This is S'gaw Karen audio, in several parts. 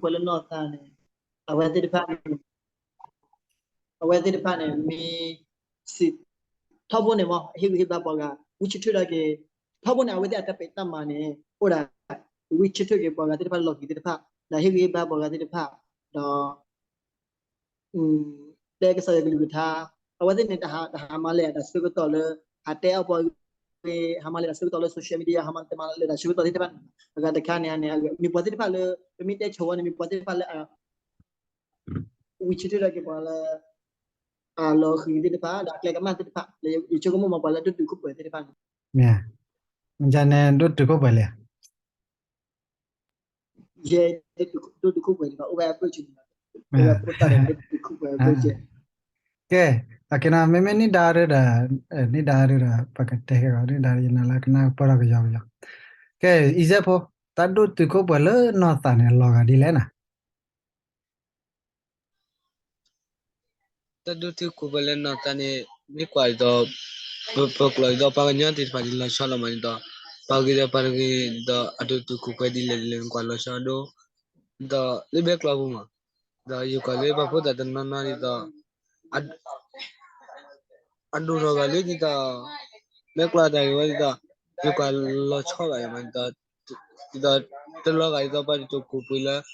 ဒိၣ်တုာ်ခိၣ်ပှဲၤလၢနီၢ်သးန့ၣ် အဝဲသ့ၣ်တဖၣ်န့ၣ် အဝဲသ့ၣ်တဖၣ်န့ၣ် မ့ၢ်စံး ထီဘိန့ၣ်မ့ၢ် ဟ့ၣ်ဂံၢ်ဟ့ၣ်ဘါပှၤဂၤ ဝံဆံထၢၣ်ဒၣ်က့ၤ ထီဘိန့ၣ် အဝဲသ့ၣ်အတၢ်ပဲာ်တၢ်မၤန့ၣ် အိၣ်ဒၣ် ဝံဆံထၢၣ်က့ၤပှၤဂၤသ့ၣ်တဖၣ်လီၢ်ခံသ့ၣ်တဖၣ် ဒီးဟ့ၣ်ဂံၢ်ဟ့ၣ်ဘါပှၤဂၤသ့ၣ်တဖၣ် ဒီး တဲကစၢ်ယွၤကလုၢ်ကထါ အဝဲသ့ၣ်န့ၣ် တဟးမၤလဲၣ်တၢ်ဆၢကတီၢ်လၢ ဟးတဲအီၣ်ပှၤဂ့ၤ ဟးမၤလဲၣ်တၢ်ဆၢကတီၢ်လၢ social media ဟးမၤလဲၣ်တၢ်ဆၢကတီၢ်သ့ၣ်တဖၣ်န့ၣ် အဂၤတခါန့ၣ်န့ၣ် မ့ၢ်ပှၤသ့ၣ်တဖၣ်လၢ ပမ့ၢ်တဲဆိဝဲန့ၣ် မ့ၢ်ပှၤသ့ၣ်တဖၣ်လၢ ဝံဆံထၢၣ်ဒၣ်က့ၤပှၤလၢ အလီၢ်ခံသ့ၣ်တဖၣ် ဒီးအကျဲကမၣ်သ့ၣ်တဖၣ် လၢယဆိကမိၣ်မ့ၢ်ပှၤလၢဒိၣ်တုာ်ခိၣ်ပှဲၤသ့ၣ်တဖၣ်န့ၣ် မ့ၢ် မ့ၢ်န့ၣ် ဒိၣ်တုာ်ခိၣ်ပှဲၤလံဧါ ယဲ ဒိၣ်တုာ်ခိၣ်ပှဲၤန့ၣ် အိၣ်ဝဲအဘၢၣ်စၢၤန့ၣ် အိၣ်ဝဲဖိသၣ်န့ၣ် ဒိၣ်တုာ်ခိၣ်ပှဲၤအဘၢၣ်စၢၤ ကဲ အကဲနီၤ မ့မ့ၢ်န့ၣ်ဒါရၢဒီး န့ၣ်ဒါရၢဒီး ပကတဲက့ၤအီၤ န့ၣ်ဒါရၢယနၤလၢကနၣ်ပၢၢ်ထီၣ်ကယီကယီ ကဲ အံၤစဲးဖိ တၢ်ဒိၣ်တုာ်ခိၣ်ပှဲၤလၢနီၢ်သးန့ၣ် အလီၤဂာ်ဒ်လဲၣ်နၤ တၢ်ဒိၣ်တုာ်ခိၣ်ပှဲၤလၢနီၢ်သးန့ၣ် မ့ၢ်ကွၢ်ဒ်သိး ပ ပကျိာ်ဒ်သိးပှၤကညီသ့ၣ်တဖၣ်ဒ်လီၤဆီလီၤမးဒ်သိး ပှၤဂ့ၤဒီးပှၤတဂ့ၤဒ်သိး အဒိၣ်တုာ်ခိၣ်ပှဲၤဒ်လဲၣ်ဒ်လဲၣ် နကွၢ်လီၤဆီဒိၣ် ဒ်သိး လၢဘဲကျိာ်ပူၤမး ဒီးယကွၢ်လၢပှၤဖိသၣ်တနီၤနီၤဒ်သိး အဒိၣ်ထီၣ်ဂၤလၢဒ်သိး မ့ၢ်ကျီတၢ်ဂ့ၤဝဲဒ်သိး ယကွၢ်လီၤဆီဂၤမးဒ်သိး ဒ်သိး တလီၤဂာ်ဒ်သိးပှၤဒိၣ်တုာ်ခိၣ်ပှဲၤလၢ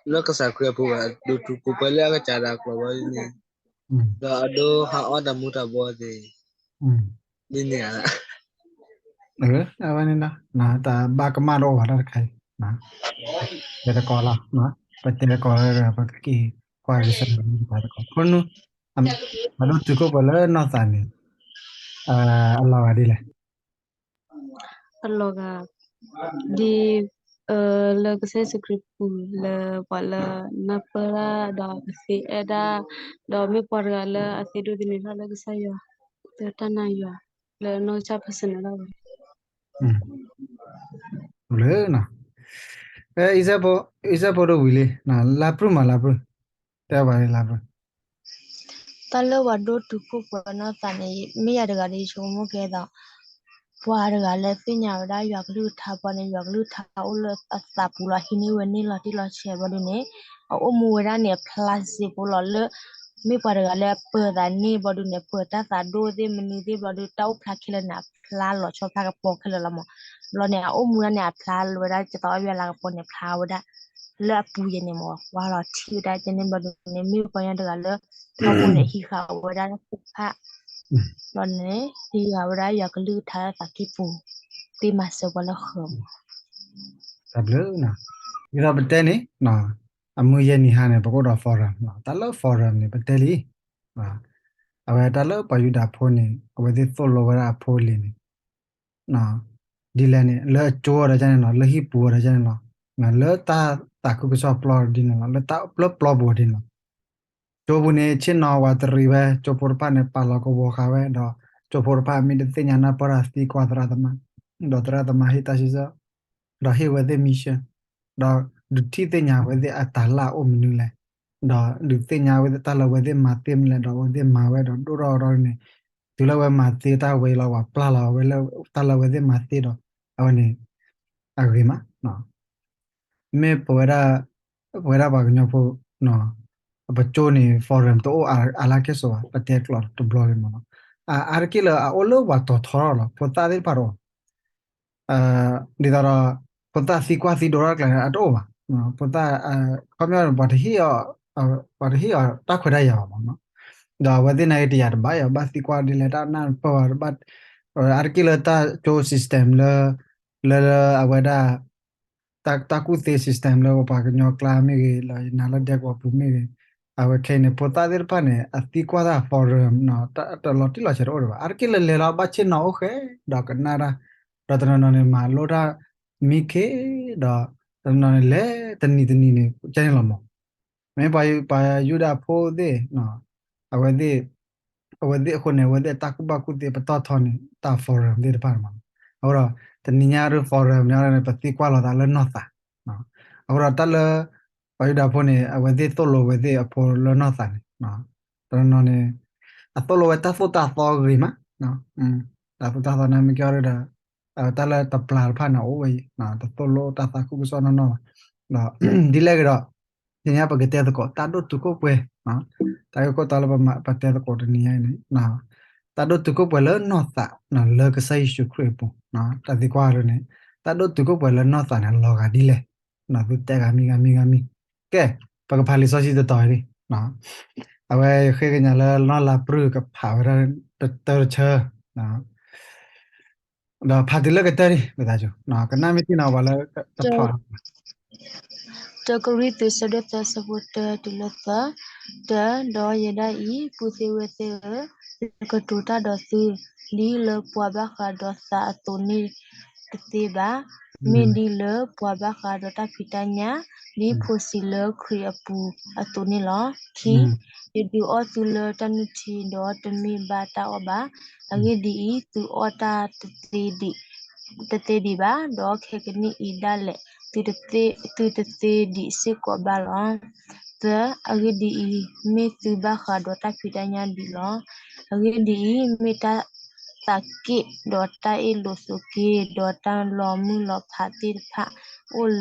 လၢကစၢ်ခရံာ်အပူၤဘၣ် ဒိၣ်တုာ်ခိၣ်ပှဲၤလၢအကစၢ်ဒၣ်ကျိာ်ဝဲန့ၣ် ဒီးအဒိဟးအီၣ်တၢ်မူၤတၢ်ဘှီးသ့ၣ် ဒ်န့ၣ်ဧါ အဝဲန့ၣ်လီၤ တၢ်ဘၣ်ကမၣ်တအိၣ်ဘၣ်တၢ်တခါအံၤ တဲတကိးလီၤ ပတဲတကိးလီၤ ပကက့ၤကွၢ်ကစၢ်ယွၤတကိး ခိၣ်နူာ် အဒိၣ်တုာ်ခိၣ်ပှဲၤလၢနီၢ်သးန့ၣ် အလီၤဂာ်ဒ်လဲၣ် အလီၤဂာ် ဒ် လၢကစၢ်ယ့ၣ်ၡူးခရံာ်ပူၤလၢပှၤလၢနၢ်ပၢၢ်တၢ် ဒီးအသ့အဲၣ်ဒၣ် ဒီးမ့ၢ်ပှၤတဂၤလၢအသ့ဒိးသန့ၤထီၣ်လၢကစၢ်ယွၤ လၢတၢ်နာ်ယွၤ လၢနီၢ်ကစၢ် personal လီၤ လၢ အံၤစဲးဖိတဝံၤလံ လါပြုၢ်မးလါပြုၢ် တဲဘၣ်လၢလါပြုၢ် တၢ်လၢပှၤဒိၣ်တုာ်ခိၣ်ပှဲၤနီၢ်သးန့ၣ် မ့ၢ်ယၤတဂၤဒီးယဆိကမိၣ်ကဲသိး ပှၤတဂၤလၢသ့ၣ်ညါဝဲဒၣ်ယွၤကလုၢ်ကထါပှၤန့ၣ် ယွၤကလုၢ်ကထါအိၣ်လၢအသးပူၤလီၤ ဟံးန့ၢ်ဝဲန့ၣ်လီၤတံၢ်လီၤဆဲးဘျီဒုန့ၣ် အအိၣ်မူဝဲဒၣ်န့ၣ် အဖျါစ့ၢ်ဖိလီၤလၢ မ့ၢ်ပှၤတဂၤလၢအပၢၤသးန့ၣ်ဘျီဒုန့ၣ် ပၢၤတၢ်သးဒိၣ်သ့ၣ်မနုၤသ့ၣ်ဘျီဒု တၢ်အိၣ်ဖျါခဲလၢာ်န့ၣ် အဖျါလီၤဆီဖျါကပီၤခဲလၢာ်လီၤမး ဘျီန့ၣ် အအိၣ်မူဒၣ်န့ၣ် အဖျါဝဲဒၣ်ကသီအဝဲလၤကပီၤန့ၣ် ဖျါဝဲဒၣ် လၢအပူၤယဲန့ၣ်မး ကွၢ်လီၤထံၣ်ဝဲဒၣ်ကဲန့ၣ်ဘျီဒုန့ၣ် မ့ၢ်ပှၤကညီတဂၤလၢ ထီဘိန့ၣ် ဟံးဃာ်ဝဲဒၣ်သ့ၣ်တဖၣ် ဘျီန့ၣ် ဟံးဃာ်ဝဲဒၣ်ယွၤကလုၢ်ကထါလၢသးကံၢ်ပူၤ သ့မၤစၢၤပှၤလၢဃၢၤမး တၢ်ဘျုး ဒ်သိးပတဲန့ၣ် အမုၢ်ယဲၢ်နံၤဟါန့ၣ် ပကအိၣ်ဒီး forum တၢ်လၢ forum န့ၣ် ပတဲလံ အဝဲတၢ်လၢပှၤယူဒၤဖိန့ၣ် အဝဲသ့ၣ်သိၣ်လိဝဲဒၣ်အဖိလံၤန့ၣ် ဒ်လဲၣ်န့ၣ် လၢအကၠိဒီးကန့ၣ်လီၤ လၢဟံၣ်ပူၤဒီးကန့ၣ်လီၤ လၢတၢ်သးခုကစီၣ်ပျီဒ်န့ၣ်လီၤ လၢတၢ်ပျီပူၤဒ်န့ၣ်လီၤ ကၠိပူၤန့ၣ် ဆ့ၣ်နီၤဝးတရံးဝဲ ကၠိဖိတဖၣ်န့ၣ် ပာ်လီၤကဝီၤဃာ်ဝဲ ဒီးကၠိဖိတဖၣ်မ့ၢ်တသ့ၣ်ညါနၢ်ပၢၢ်တၢ်သံကွၢ်သရၣ်သမါ ဒီးသရၣ်သမါဟ့ၣ်တၢ်စံးဆၢ ဒီးဟ့ၣ်ဝဲသ့ၣ် mission ဒီးဒုးထံၣ်သ့ၣ်ညါဝဲသ့ၣ်အတၢ်လၢအအိၣ်မနုၤလဲၣ် ဒီးဒုးသ့ၣ်ညါဝဲသ့ၣ်တၢ်လၢဝဲသ့ၣ်မၤသ့မနုၤလဲၣ် ဒီးဝဲသ့ၣ်မၤဝဲဒီးဒိၣ်ထီၣ်ထီၣ်န့ၣ် တုၤလၢဝဲမၤသ့တၢ်ဝဲအံၤလီၤ ပှၤပျၢ်လီၤဝဲလၢတၢ်လၢဝဲသ့ၣ်မၤသ့ဒီး အဝဲန့ၣ် အဂ့ၤမး မ့ၢ်ပဝဲဒၣ် ပဝဲဒၣ်ပှၤကညီဖိ ပကၠိန့ၣ် forum တအိၣ်အါလၢကဲၣ်ဆိးဘၣ် ပတဲကျိာ်တဘျီလံမးနီၤ အါတက့ၢ်လၢအအိၣ်လၢပှၤတီၤထီထီၣ်လီၤ ဖိသၣ်သ့ၣ်တဖၣ်တအိၣ် ဒ်သိးဒီး ဖိသၣ်သံကွၢ်သံဒိးထီၣ်ကျါန့ၣ် အတအိၣ်ဘၣ် ဖိသၣ် ခီပညီပှၤတဟ့ၣ်အီၤ ပှၤတဟ့ၣ်အီၤတၢ်ခွဲးတၢ်ယာ်ဘၣ်မးနီၤ ဒီးအဝဲသ့ၣ်နာ်က့တယာ်တဘၣ်အီၤ ဘၣ်သံကွၢ်ဒ်လဲၣ်တၢ်နၢ်ပၢၢ်ဘၣ်တဘၣ် အါတက့ၢ်လၢတၢ်ကၠိ system လၢ လၢလၢအဝဲဒၣ် တၢ်ကူၣ်သ့ system လၢပပှၤကညီကျါမ့ၢ်ဂ့ၤ လၢယနာ်လၢဒဲကဝီၤပူၤမ့ၢ်ဂ့ၤ အဝဲခဲအံၤန့ၣ် ဖိသၣ်သ့ၣ်တဖၣ်န့ၣ် အသံကွၢ်တၢ် forum နီၤ တၢ်လီၤတံၢ်လီၤဆဲးတအိၣ်ဒံးဘၣ် အါတက့ၢ်လၢလဲၤလီၤဘၣ်ဆ့ၣ်နီၤအိၣ်ဃဲ ဒီးကနၣ်တၢ် ဒီးတနီၤနီၤန့ၣ် မၤလိတၢ်မံခ့ ဒီး တနီၤနီၤန့ၣ်လဲၤတနံၤတနံၤန့ၣ် ကဲန့ၣ်လီၤမး မ့ၢ်ပှၤယူဒၤဖိသ့ၣ် အဝဲသ့ၣ် အဝဲသ့ၣ်အဃိန့ၣ် အဝဲသ့ၣ်အတၢ်ကူၣ်ဘၣ်ကူၣ်သ့ပတီၢ်ထီန့ၣ် တၢ် forum သ့ၣ်တဖၣ်န့ၣ်မး အဃိဒီး တနံၤညါဒ် forum န့ၣ် ပသံကွၢ်လီၤသးလၢနီၢ်သး အဃိဒီးတၢ်လၢ ပှၤယူဒၤဖိန့ၣ် အဝဲသ့ၣ်သိၣ်လိဝဲသ့ၣ်အဖိလၢနီၢ်သးန့ၣ် တနီၤနီၤန့ၣ် အသိၣ်လိဝဲတၢ်သိၣ်တၢ်သီဂ့ၤမး တၢ်သိၣ်တၢ်သီန့ၣ် မ့ၢ်ကဲဒီး တၢ်လၢတပျၢ်တဖၣ်န့ၣ် အိၣ်ဝဲအံၤ တသိၣ်လိတၢ်သးခုကစီၣ်နီၢ်နီၢ်ဘၣ် ဒ်လဲၣ်ဂ့ၤဒီး တနံၤအံၤပကတဲသကိး တၢ်ဒိၣ်တုာ်ခိၣ်ပှဲၤ, တၢ်ဂ့ၢ်ခိၣ်တီလၢပတဲသကိးတနံၤအံၤန့ၣ် တၢ်ဒိၣ်တုာ်ခိၣ်ပှဲၤလၢနီၢ်သး လၢကစၢ်ယ့ၣ်ၡူးခရံာ်အပူၤ, တၢ်သံကွၢ်ဒ်န့ၣ် တၢ်ဒိၣ်တုာ်ခိၣ်ပှဲၤလၢနီၢ်သးန့ၣ် လီၤဂာ်ဒ်လဲၣ်, သုတဲဂၤမံၤဂၤမံၤဂၤမံၤ, ကဲ ပကဖးလံာ်စီဆှံတတီၤအံၤလံ, အဝဲဃ့ကညးလၢနီၢ်လါပြံၢ်ကဖးဝဲဒၣ်တၢတဆၢ ဒီးဖးတုၤလၢကတၢၢ်န့ၣ် ပသးစူၤ ကနၣ်မ့ၢ်ထံနီၤပှၤလၢတဖး တၢကရံၣ်သူး ဆၢဒိၣ်သၢ ဆၢဖိတၢတုၤလၢသၢ, တၢ, ဒီးယဲဒၣ်အံၤ ပုၢ်သ့ၣ်ဝဲၢ်သ့ၣ်ဧၢ, ယကတိၤတၢ်ဒီးသု ဒ်လၢပှၤဘၣ်ဃးဒီးသးအသိးန့ၣ်တသ့ဘၣ်, မ့ၢ်ဒ်လၢပှၤဘၣ်ဃးဒီးတၢ်ဖံးတၢ်ညၣ် ဒ်ဖိဆံးလၢခရံာ်အပူၤအသိးန့ၣ်လီၤ. ခံ, ယဒုးအီၣ်သုလၢတၢ်နုၢ်ထံ ဒီးတမ့ၢ်ဘၣ်တၢ်အီၣ်ဘၣ်. အဂ့ၢ်ဒ်အံၤ, သုအီၣ်တၢ်တသ့ဒံးဘၣ်, ဒီးခဲကနံၣ်အံၤဒၣ်လဲာ် သုတသ့ဒံးစ့ၢ်ကီးဘၣ်လီၤ. သၢ, အဂ့ၢ်ဒ်အံၤ, မ့ၢ်သုဘၣ်ဃးဒီးတၢ်ဖံးတၢ်ညၣ်ဒံးလီၤ. အဂ့ၢ်ဒ်အံၤ, မ့ၢ်တၢ်သးက့ၣ်ဒီးတၢ်အ့ၣ်လိာ်ဆိးက့ ဒီးတၢ်လီၤမုၢ်လီၤဖးသ့ၣ်တဖၣ် အိၣ်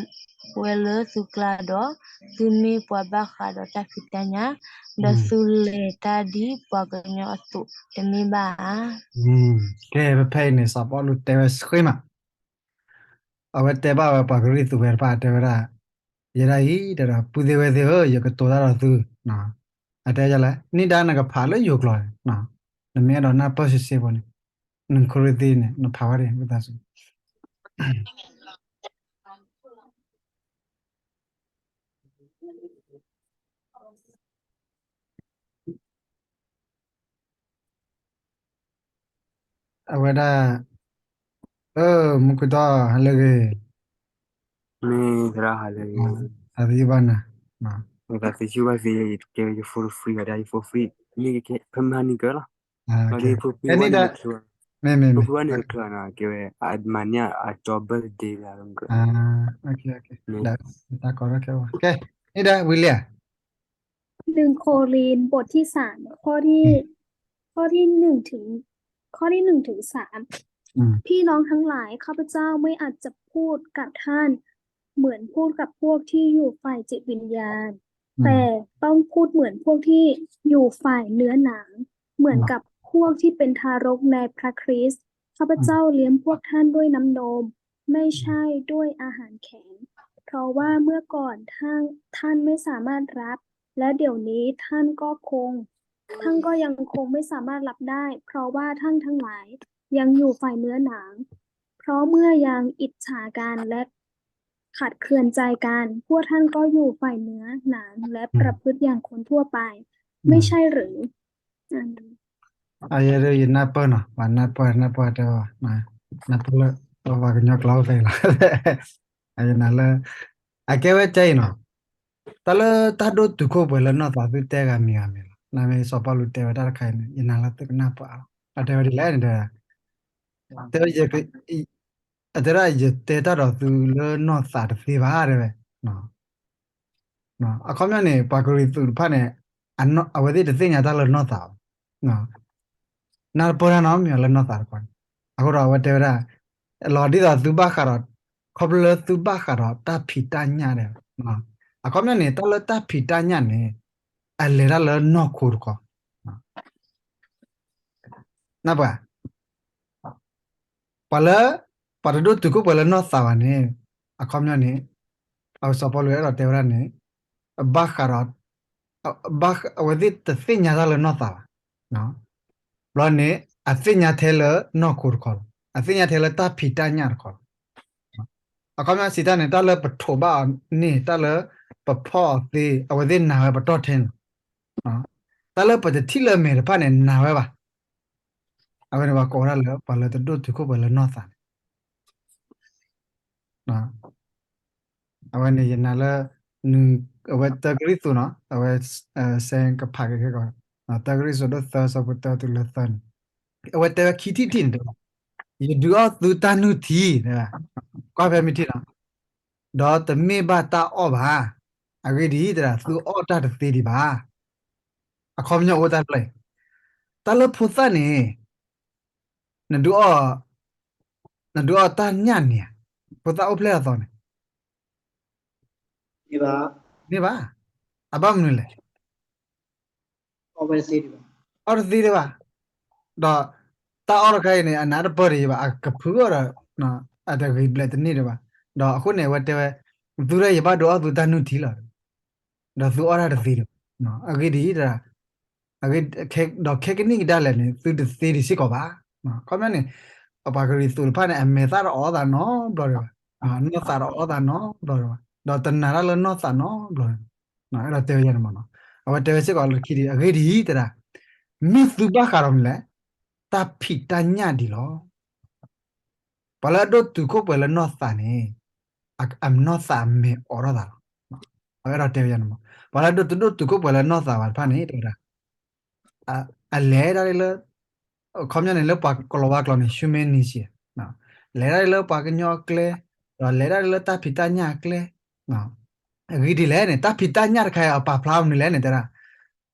ဝဲလၢသုကျါဒီး, သုမ့ၢ်ပှၤဘၣ်ဃးဒီးတၢ်ဖံးတၢ်ညၣ်, ဒီးသုလဲၤတၢ်ဒ်ပှၤကညီအသိး တမ့ၢ်ဘၣ်ဧါ. ကဲ ဖဲဖဲအံၤန့ၣ် စီၤပီလူးတဲဝဲဆှံမး, အဝဲတဲဘၣ်ဝဲပှၤကရံၣ်သူးဝဲတဖၣ်တဲဝဲဒၣ်, ယဲဒၣ်အံၤ တဲဒီး ပုၢ်သ့ၣ်ဝဲၢ်သ့ၣ်ဧၢ, ယကတိၤတၢ်ဒီးသု, အတဲလဲၣ် နံၣ်ဒါနကဖးလၢယိၤကျိာ်န့ၣ်, နမ့ၢ်အဲၣ်ဒိးနၢ်ပၢၢ်စ့စ့ဖိန့ၣ်, နကရံၣ်သ့န့ၣ် နဖးဝဲဒၣ် ပသးစူၤ အဝဲဒၣ်, မူခိၣ်တီ ဟါလၢအဂ့ၤ, မ့ၢ်သရၣ်ဟါလၢအဂ့ၤ, သးသယုၢ်ဘၣ်နၤ, သးသယုၢ်ဘၣ်သ့, ယ phone free ဂၤဒၣ် ယ phone free မ့ၢ်ဖဲမဟါန့ၣ်ကလီၤ, ဖဲန့ၣ်ဒီး, မ့မ့မ့, ကဲဝဲ အမၤန့ၢ်အကၠီ birthday လၢ, တၢ်ကီခဲ, ကဲ, န့ၣ်ဒီး ဝံၤလံဧါ หนึ่งโครินธ์บทที่สาม ข้อที่ ข้อที่หนึ่งถึง ข้อที่หนึ่งถึงสาม พี่น้องทั้งหลาย ข้าพเจ้าไม่อาจจะพูดกับท่านเหมือนพูดกับพวกที่อยู่ฝ่ายจิตวิญญาณ แต่ต้องพูดเหมือนพวกที่อยู่ฝ่ายเนื้อหนัง เหมือนกับพวกที่เป็นทารกในพระคริสต์ ข้าพเจ้าเลี้ยงพวกท่านด้วยน้ำนม ไม่ใช่ด้วยอาหารแข็ง เพราะว่าเมื่อก่อนท่าน ท่านไม่สามารถรับ และเดี๋ยวนี้ท่านก็คง ท่านก็ยังคงไม่สามารถรับได้ เพราะว่าท่านทั้งหลายยังอยู่ฝ่ายเนื้อหนัง เพราะเมื่อยังอิจฉากันและขัดเคืองใจกัน พวกท่านก็อยู่ฝ่ายเนื้อหนังและประพฤติอย่างคนทั่วไป ไม่ใช่หรือ အံၤ ယနၢ်ပၢၢ်နီၤ, ပှၤနၢ်ပၢၢ် နၢ်ပၢၢ်တဲဝဲ, နၢ်ပၢၢ်လၢ ပှၤကညီကျိာ်ဖဲအံၤလီၤ, ယနာ်လၢ အကဲဝဲတဲအံၤနီၤ, တၢ်လၢတၢ်ဒိၣ်တုာ်ခိၣ်ပှဲၤလၢနီၢ်သး သုတဲဂၤမံၤဂၤမံၤလီၤ, နမ့ၢ်စီၤပီလူးတဲဝဲတၢ်တခါအံၤန့ၣ် ယနာ်လၢသုကနၢ်ပၢၢ်အါလီၤ, အတဲဝဲဒ်လဲၣ်န့ၣ်ဒီး တဲဝဲ အတဲဒၣ် ယတဲတၢ်ဒီးသုလၢနီၢ်သးတသ့ဘၣ်တဲဝဲ, အခီပညီန့ၣ် ပှၤကရံၣ်သူးတဖၣ်န့ၣ် အဝဲသ့ၣ်တသ့ၣ်ညါတၢ်လၢနီၢ်သးဘၣ်, နၢ်တပၢၢ်တၢ်နီတမံၤလၢနီၢ်သးတခီန့ၣ်, အဃိဒီးအဝဲတဲဝဲဒၣ် လီၤဒ်သိးသုဘၣ်ဃးဒီး ခီဖျိလၢသုဘၣ်ဃးဒီးတၢ်ဖံးတၢ်ညၣ်ဒီး, အခီပညီန့ၣ် တၢ်လၢတၢ်ဖံးတၢ်ညၣ်န့ၣ် အလဲၤတၢ်လၢနီၢ်ခိတခီ, နၢ်ပၢၢ် ပှၤလၢ ပှၤတဒိၣ်တုာ်ခိၣ်ပှဲၤလၢနီၢ်သးဘၣ်န့ၣ် အခီပညီန့ၣ် အစီၤပီလူးအဲၣ်ဒိးတဲဝဲဒၣ်န့ၣ် ဘၣ်ဃးဒီး အဝဲသ့ၣ်တသ့ၣ်ညါတၢ်လၢနီၢ်သးဘၣ်, ဘျီန့ၣ် အသ့ၣ်ညါထဲလၢနီၢ်ခိတခီလီၤ, အသ့ၣ်ညါထဲလၢတၢ်ဖံးတၢ်ညၣ်တခီလီၤ, အခီပညီစံးတၢ်န့ၣ် တၢ်လၢပထိးဘၣ်အီၤန့ၣ် တၢ်လၢပဖီၣ်အီၤသ့ အဝဲသ့ၣ်နာ်ဝဲပတီၢ်ထဲန့ၣ်လီၤ, တၢ်လၢပတထံၣ်လၢမဲာ်တဖၣ်န့ၣ် နာ်ဝဲဘၣ်, အဝဲန့ၣ်ပှၤကိးဝဲဒၣ်လၢ ပှၤလၢတဒိၣ်တုာ်ခိၣ်ပှဲၤလၢနီၢ်သးန့ၣ် အဝဲန့ၣ်ယနာ်လၢ အဝဲတၢကရံၣ်သူးနီၤ အဝဲ စဲကဖးက့ၤခဲကီး တၢကရံၣ်သူးဒိၣ်သၢဆၢဖိတၢတုၤလၢသၢန့ၣ် အဝဲတဲဝဲခံထံၣ်တထံၣ်န့ၣ်တဲဝဲ ယဒုးအီၣ်သုတၢ်နုၢ်ထံ တဲဝဲ ကွၢ်ဖဲမ့ၢ်ထံၣ်နီၤ ဒီးတမ့ၢ်ဘၣ်တၢ်အီၣ်ဘၣ်, အဂ့ၢ်ဒ်အံၤ တဲဒၣ် သုအီၣ်တၢ်တသ့ဒံးဘၣ်, အခီပညီအိၣ်တၢ်တဖျၢၣ်အံၤ, တၢ်လၢဖိသၣ်န့ၣ် နဒုးအီၣ်, နဒုးအီၣ်တၢ်ညၣ်န့ၣ်ဧါ, ဖိသၣ်အိၣ်ဖျဲၣ်အသီန့ၣ်, န့ၢ်ဘၣ်, အဘၣ်မနုၤလဲၣ်, အီၣ်တသ့ဒံးဘၣ်, ဒီးတၢ်အီၣ်တခါအံၤန့ၣ် အနးတပၢၢ်တယံၤဘၣ်, အကဖုအီၣ်ဒီး အတဂ့ၤဘျဲးတန့ၢ်ဒံးဘၣ်, ဒီးအဃိန့ၣ် အဝဲတဲဝဲ, သုရဲၣ်ယဘၣ်ဒုးအီၣ်သုတၢ်နုၢ်ထံလီၤ, ဒီးသုအီၣ်တၢ်တသ့ဒံးဘၣ်, အဂ့ၢ်ဒ်အံၤတဒၣ် ဒီးခဲကနံၣ်ကဒါလဲၣ်န့ၣ် သုတသ့ဒံးစ့ၢ်ကီးဘၣ်, ခီပညီန့ၣ် ပှၤကရံၣ်သူးတဖၣ်န့ၣ် အမဲာ်သၣ်တအိးသးနီတဘျီဒံးဘၣ်, နီၢ်သးတအိးသးနီတဘျီဒံးဘၣ်, ဒီးတနာ်တၢ်လၢနီၢ်သးနီတဘျီဒံးဘၣ်, အဲၣ်ဒိးတဲဝဲယဲန့ၣ်မ့ၢ်နီၤ, အဝဲတဲဝဲစ့ၢ်ကီးလၢခံဒံး အဂ့ၢ်ဒ်အံၤတဒၣ်, မ့ၢ်သုဘၣ်ဃးဒီးမနုၤလဲၣ်, တၢ်ဖံးတၢ်ညၣ်ဒံးလီၤ. ပှၤလၢအဒိၣ်တုာ်ခိၣ်ပှဲၤလၢနီၢ်သးန့ၣ်, အနီၢ်သးအမဲာ်အိးထီၣ်သးလီၤ. အဝဲဒၣ်တဲဝဲယဲန့ၣ်မ့ၢ်, ပှၤလၢအဒိၣ်တဒိၣ်တုာ်ခိၣ်ပှဲၤလၢနီၢ်သးဘၣ်တဖၣ်န့ၣ် တဲဝဲဒၣ်, အလဲၤဒၣ်လၢ, ခီပညီန့ၣ် လၢပှၤကလီၤဝါကျိာ်န့ၣ် human nature, လဲၤဒၣ်လၢပှၤကညီအကျဲ, ဒီးလဲၤဒၣ်လၢတၢ်ဖံးတၢ်ညၣ်အကျဲ, အဂ့ၢ်ဒ်လဲၣ်န့ၣ် တၢ်ဖံးတၢ်ညၣ်တခါအံၤအပာ်ဖျါမနုၤလဲၣ်န့ၣ် တဲဒၣ်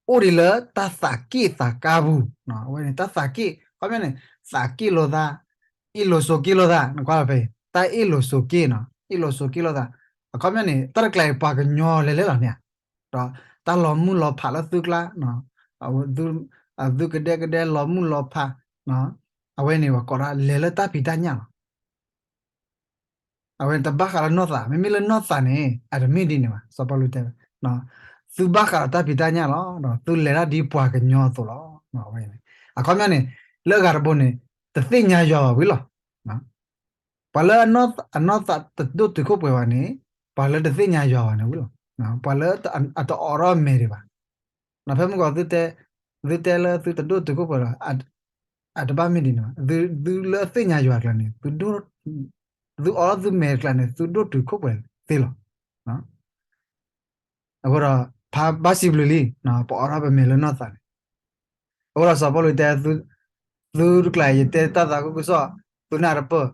အိၣ်ဒံးလၢတၢ်သးက့ၣ်သးကါပူၤ, အဝဲန့ၣ် တၢ်သးက့ၣ် ခီပညီန့ၣ် သးက့ၣ်လိာ်သး, အ့ၣ်လိာ်ဆိးက့လိာ်သး, နကွၢ်လီၤဖဲအံၤ တၢ်အ့ၣ်လိာ်ဆိးက့နီၤ, အ့ၣ်လိာ်ဆိးက့လိာ်သး, အခီပညီန့ၣ် တၢ်တကျါအံၤပှၤကညီလဲၤလဲၤလီၤန့ၣ်, ဒီးတၢ်လီၤမုၢ်လီၤဖးလၢသုကျါ, အသုကဒဲကဒဲလီၤမုၢ်လီၤဖး, အဝဲန့ၣ်ပှၤကိးဒၣ်လဲၤလၢတၢ်ဖံးတၢ်ညၣ်လီၤ. အဝဲန့ၣ်တဘၣ်ဃးလၢနီၢ်သး, မ့မ့ၢ်လၢနီၢ်သးန့ၣ် အတမ့ၢ်ဒ်န့ၣ်ဘၣ်, စီၤပီလူးတဲဝဲ, သုဘၣ်ဃးဒီးတၢ်ဖံးတၢ်ညၣ်လီၤ, ဒီးသုလဲၤတၢ်ဒ်ပှၤကညီအသိးလီၤ. အခီပညီန့ၣ် လၢအဂၤတဘိန့ၣ် တသ့ၣ်ညါယွၤဘၣ်ဝံၤလီၤ. ပှၤလၢအနီၢ်သးတဒိၣ်တုာ်ခိၣ်ပှဲၤဘၣ်န့ၣ်, ပှၤလၢတသ့ၣ်ညါယွၤဘၣ်န့ၣ်ဝံၤလီၤ. ပှၤလၢအတအိးထီၣ်အမဲာ်ဒံးဘၣ်, ဖဲမုၢ်ကီး သုတဲလၢသုတဒိၣ်တုာ်ခိၣ်ပှဲၤလီၤ, အတဘၣ်မ့ၢ်ဒ်န့ၣ်ဘၣ်, သုလၢအသ့ၣ်ညါယွၤအကျါန့ၣ်, သုအိးထီၣ်သုမဲာ်အကျါန့ၣ် သုဒိၣ်တုာ်ခိၣ်ပှဲၤသ့လီၤ. အဃိဒီး ဖးဘၣ်စံးဘျုးလံ, ပအိးထီၣ်ပမဲာ်လၢနီၢ်သးန့ၣ်, အဃိဒီးစီၤပီလူးတဲ သုတကျါ ယတဲတၢ်သးခုကစီၣ်, သုနၢ်တပၢၢ်,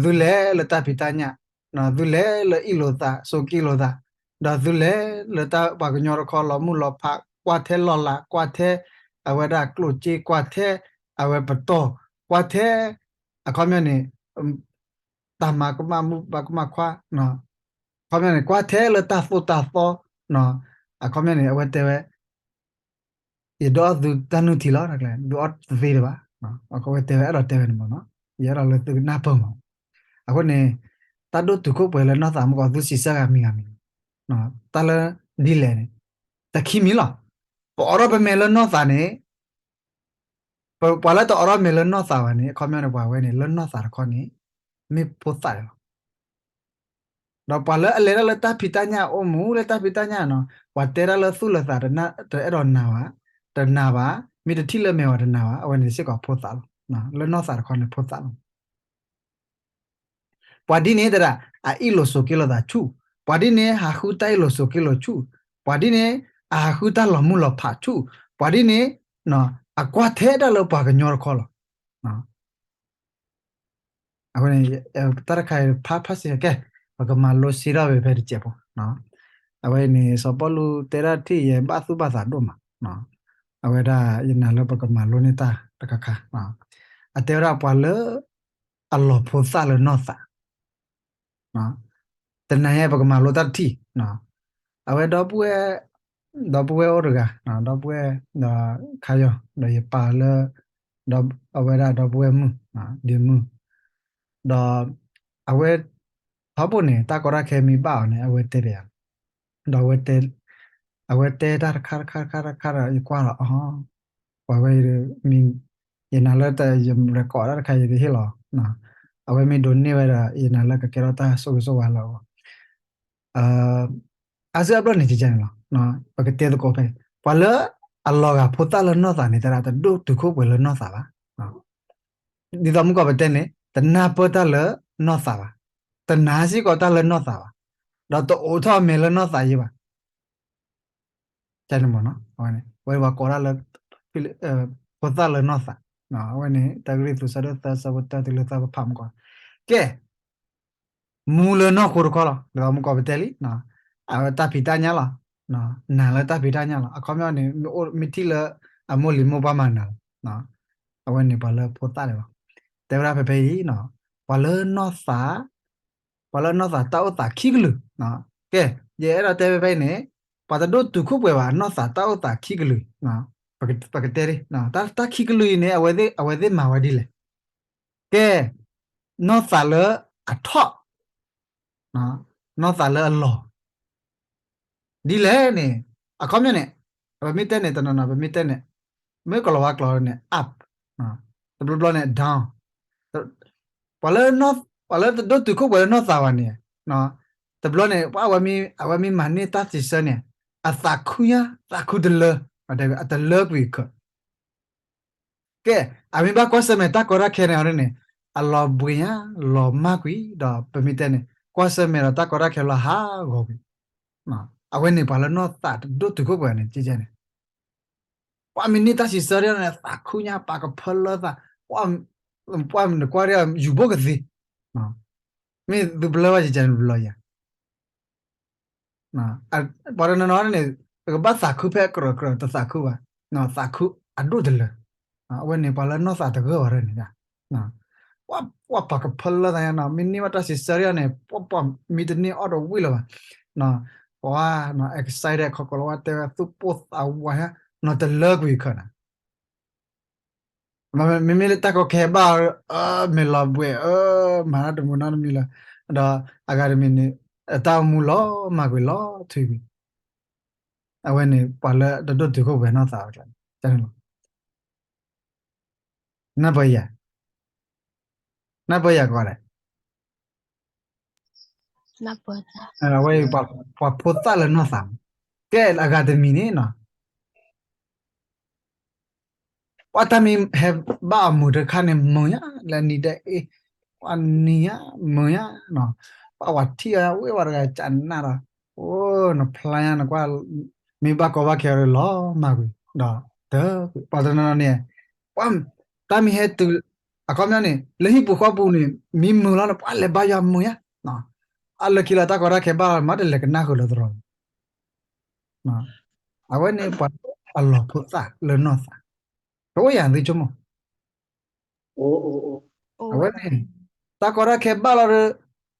သုလဲၤလၢတၢ်ဖံးတၢ်ညၣ်, သုလဲၤလၢအ့ၣ်လိာ်သး ဆိးက့လိာ်သး, ဒီးသုလဲၤလၢတၢ်ပှၤကညီတခီလီၤမုၢ်လီၤဖး, ကွၢ်ထဲလီၤလး, ကွၢ်ထဲ အဝဲဒၣ်ကျိၣ်စ့, ကွၢ်ထဲအဝဲပတီၢ်, ကွၢ်ထဲ အခီပညီန့ၣ် တၢ်မၤကမၣ်မုၣ်ဘၣ်ကမၣ်ခွါ, အခီပညီန့ၣ် ကွၢ်ထဲလၢတၢ်သိၣ်တၢ်သီ, အခီပညီန့ၣ် အဝဲတဲဝဲ ယဒုးအီၣ်သုတၢ်နုၢ်ထံလီၤ, ဒုးအီၣ်တသ့ဒံးဘၣ်, အဝဲတဲဝဲ အဲၣ်ဒိးတဲဝဲန့ၣ်မ့ၢ်နီၤ, ယအဲၣ်ဒိးလၢသုကနၢ်ပၢၢ်မး, အဃိန့ၣ် တၢ်ဒိၣ်တုာ်ခိၣ်ပှဲၤလၢနီၢ်သးမုၢ်ကီး သုစံးဆၢဂၤမံၤဂၤမံၤ, တၢ်လၢဒ်လဲၣ်န့ၣ် တခံမံၤလီၤ, ပအိးထီၣ်ပမဲာ်လၢနီၢ်သးန့ၣ် ပှၤလၢတအိးထီၣ်မဲာ်လၢနီၢ်သးဘၣ်န့ၣ် အခီပညီန့ၣ် ပှၤဝဲန့ၣ် လၢနီၢ်သးတခီန့ၣ် မ့ၢ်ဖိသၣ်လီၤ. ဒီးပှၤလၢအလဲၤတၢ်လၢတၢ်ဖံးတၢ်ညၣ်အိၣ်မူလၢတၢ်ဖံးတၢ်ညၣ်နီၤ, ပှၤတဲတၢ်လၢသူၣ်လၢသး တအဲၣ်ဒိးနာ်ဘၣ်, တနာ်ဘၣ်, မ့ၢ်တထံၣ်လၢမဲာ်ဝဲတနာ်ဘၣ်, အဝဲန့ၣ်စ့ၢ်ကီးဖိသၣ်လီၤ. လၢနီၢ်သးတခီန့ၣ်ဖိသၣ်လီၤ. ပှၤဒ်န့ၣ်သရၣ် အအ့ၣ်လိာ်ဆိးက့လိာ်သးဆူၣ်, ပှၤဒ်န့ၣ် ဟးဃုတၢ်အ့ၣ်လိာ်ဆိးက့လိာ်ဆူၣ်, ပှၤဒ်န့ၣ် အဟးဃုတၢ်လီၤမုၢ်လီၤဖးဆူၣ်, ပှၤဒ်န့ၣ် အကွၢ်ထဲတၢ်လၢပှၤကညီတခီလီၤ. အဝဲန့ၣ် တၢ်တခါအံၤ ဖးဖးစ့ၢ်ကီး ပကမၤလိစ့ထီၣ်ဝဲဖဲတစဲးဖိ, အဝဲန့ၣ် စီၤပီလူးတဲဒၣ်ထံၣ်ယဲ ဘၣ်သူၣ်ဘၣ်သးဒိၣ်မး, အဝဲဒၣ်ယနာ်လၢပကမၤလိန့ၢ်တၢ်တခါခါ, အတဲဝဲဒၣ်ပှၤလၢ အလီၤဖိသၣ်လၢနီၢ်သး, တနၤညါပကမၤလိတၢ်တထံၣ်, အဝဲဒီပုၢ်ဝဲၢ်, ဒီပုၢ်ဝဲၢ်အိၣ်တဂၤ, ဒီပုၢ်ဝဲၢ်, ဒီးခါယီၤ ဒီးယပာ်လၢ ဒီးအဝဲဒၣ်ဒီပုၢ်ဝဲၢ်မုၣ်, ဒ့မုၣ်, ဒီးအဝဲ ထီဘိန့ၣ် တၢ်ကီတၢ်ခဲမ့ၢ်ဘၣ်အီၤန့ၣ် အဝဲတဲပယၤ, ဒီး အဝဲတဲတၢ်တခါတခါတခါတခါဒီး ယကွၢ်လီၤအီၤ, ပှၤဝဲ ယနာ်လၢယ record တၢ်တခါ ယတဟ့ၣ်လီၤ, အဝဲမ့ၢ်ဒိးန့ၢ်ဝဲဒီး ယနာ်လၢကကဲထီၣ်တၢ်ဆိၣ်ဂ့ၤဆိၣ်ဝါလၢအဂီၢ်, အါစုအါဘျီန့ၣ် ကကဲန့ၣ်လီၤ, ပကတဲသကိးဖဲ ပှၤလၢအလီၤဂာ်ဖိသၣ်လၢနီၢ်သးန့ၣ် သရၣ် တဒိၣ်တုာ်ခိၣ်ပှဲၤလၢနီၢ်သးဘၣ်. ဒ်သိးမုၢ်ကီၢ်ပတဲန့ၣ် တနၢ်ပၢၢ်တၢ်လၢနီၢ်သးဘၣ်, တနာ်စ့ၢ်ကီးတၢ်လၢနီၢ်သးဘၣ်, ဒီးတအိးထီၣ်အမဲာ်လၢနီၢ်သးယံၤဘၣ်. န့ၣ်မ့ၢ်နီၤ, အဝဲန့ၣ် အဝဲပှၤကိးဒၣ်လၢ ဖိသၣ်လၢနီၢ်သး, အဝဲန့ၣ် တၢကရံၣ်သူး ဆၢဒိၣ်သၢ ဆၢဖိတၢ တုၤလၢသၢဖးမုၢ်ကီၢ်, ကဲ မူလၢနီၢ်ခိတခီလီၤ, ဒ်သိးမုၢ်ကီၢ်ပတဲလံ, အဝဲတၢ်ဖံးတၢ်ညၣ်လီၤ, နာ်လၢတၢ်ဖံးတၢ်ညၣ်လီၤ, အခီပညီန့ၣ် မ့ၢ်အိၣ်မ့ၢ်ထံၣ်လၢအမိၢ်လံၤမိၢ်ပှၢ်မၤနၤလီၤ, အဝဲန့ၣ်ပှၤလၢဖိသၣ်န့ၣ်လီၤ, တဲဝဲဒၣ်ဖဲဖဲအံၤ, ပှၤလၢနီၢ်သး, ပှၤလၢနီၢ်သးတၢ်အိၣ်သးခံကလုာ်, ကဲ ယအဲၣ်ဒိးတဲဖဲဖဲအံၤန့ၣ် ပှၤတဒိၣ်တုာ်ခိၣ်ပှဲၤဘၣ် နီၢ်သးတၢ်အိၣ်သးခံကလုာ်, ပကတဲဒ် တၢ်ခံကလုာ်အံၤန့ၣ် အဝဲသ့ၣ်မၤဝဲဒ်လဲၣ်. ကဲ နီၢ်သးလၢအထီၣ်, နီၢ်သးလၢအလီၤ ဒ်လဲၣ်န့ၣ် အခီပညီန့ၣ် ပမ့ၢ်တဲန့ၣ် တနီၤနီၤ ပမ့ၢ်တဲန့ၣ် မ့ၢ်ကလီၤဝါကျိာ်န့ၣ် up, တဘျီဘျီန့ၣ် down, ပှၤလၢ ပှၤလၢတဒိၣ်တုာ်ခိၣ်ပှဲၤလၢနီၢ်သးဘၣ်န့ၣ် တဘျီန့ၣ် အဝဲမ့ၢ်မၤန့ၢ်တၢ်စံးဆၢန့ၣ် အသးခုညါ သးခုတလၢ, အတလၢကွံာ်ခၢး ကဲ အမ့ၢ်ဘၣ်ကွၢ်ဆၢၣ်မဲာ်တၢ်ကီတၢ်ခဲန့ၣ်အီၤန့ၣ် အလီၤဘှံးညါ လီၤမၢ်ကွံာ် ဒီးပမ့ၢ်တဲန့ၣ် ကွၢ်ဆၢၣ်မဲာ်ဒီးတၢ်ကီတၢ်ခဲလီၤဟးဂီၤကွံာ်, အဝဲန့ၣ်ပှၤလၢနီၢ်သးတဒိၣ်တုာ်ခိၣ်ပှဲၤန့ၣ် ကဲကဲန့ၣ် ပှၤမ့ၢ်န့ၢ်တၢ်စံးဆၢဒ်န့ၣ် သးခုညါ ပာ်ကဖၢလၢသး, ပှၤမ့ၢ်နကွၢ်ဒ်ယူၤဘိၣ်ကသ့, မ့ၢ်သုပလၢဘၣ်ကဲကဲန့ၣ် ပလီၤယၤ ပှၤတနီၤနီၤန့ၣ် ကဘၣ်သးခုဖဲကြၢးကြၢးတသးခုဘၣ်, သးခုအဒိၣ်တလၢ, အဝဲန့ၣ်ပှၤလၢနီၢ်သးတဂၢၢ်ဝဲဒၣ်န့ၣ်, ပှၤပာ်ကဖၢလၢသးညါနီၤ မ့ၢ်န့ၢ်ဘၣ်တၢ်စံးဆၢဒ်န့ၣ် ပှၤပှၤမ့ၢ်တန့ၢ်အီၣ်တဝံၣ်လၢၤဘၣ်, ပှၤ excited ခီကီလီၤဝဲတဲဝဲသူၣ်ပိၢ်သးဝးညါ နီၤတလၢကွံာ်ခၢးနၤ မ့မ့ၢ်လၢတၢ်ကီခဲဘၣ်အီၤ အၢ မ့ၢ်လီၤဘှံး အၢ မၤတၢ်တမုာ်နီတမံၤလၢၤ, ဒီးအဂၤတမံၤန့ၣ် အတၢ်အိၣ်မူလီၤမၢ်ကွံာ်လီၤထွံကွံာ်, အဝဲန့ၣ်ပှၤလၢတဒိၣ်တုာ်ခိၣ်ပှဲၤနီၢ်သးန့ၣ်လီၤ. နၢ်ပၢၢ်ယၤ, နၢ်ပၢၢ်ယၤကီးလဲၣ် အဝဲ ပှၤဖိသၣ်လၢနီၢ်သးမး, ကဲအဂၤတမံၤန့ၣ်နီၤ ပှၤတၢ်မ့ၢ်ဟဲဘၣ်အီၤမုာ်တခါန့ၣ် မုာ်ညါလၢနံၤဒဲးအ့ၣ်, ပှၤနံၤညါ မုာ်ညါနီၤ, ပှၤဝဲထံၣ်အဝဲဝဲတဂၤကနၣ်ဒီး, အိ နဖျါညါနကွၢ်, မ့ၢ်ဘၣ်ကီဘၣ်ခဲအီၤလီၤမၢ်ကွံာ်, ဒီးတ, ပှၤတနီၤနီၤန့ၣ်, ပှၤ, တၢ်မ့ၢ်ဟဲတုၤ, အခီပညီန့ၣ် လၢဟံၣ်ပူၤဃီပူၤန့ၣ် မ့ၢ်မုာ်လီၤန့ၣ် ပှၤလဲၤဘါယွၤမုာ်ညါ, အလၢခံလၢတၢ်ကီတၢ်ခဲဘၣ်မးတလဲၤကနၣ်ဃုာ်လၢသရိာ် အဝဲန့ၣ်ပှၤအလီၢ်ဖိသၣ်လၢနီၢ်သး, တအိၣ်ယၤသုဆိကမိၣ်, အဝဲန့ၣ်, တၢ်ကီတၢ်ခဲဘၣ်လီၤဒီး,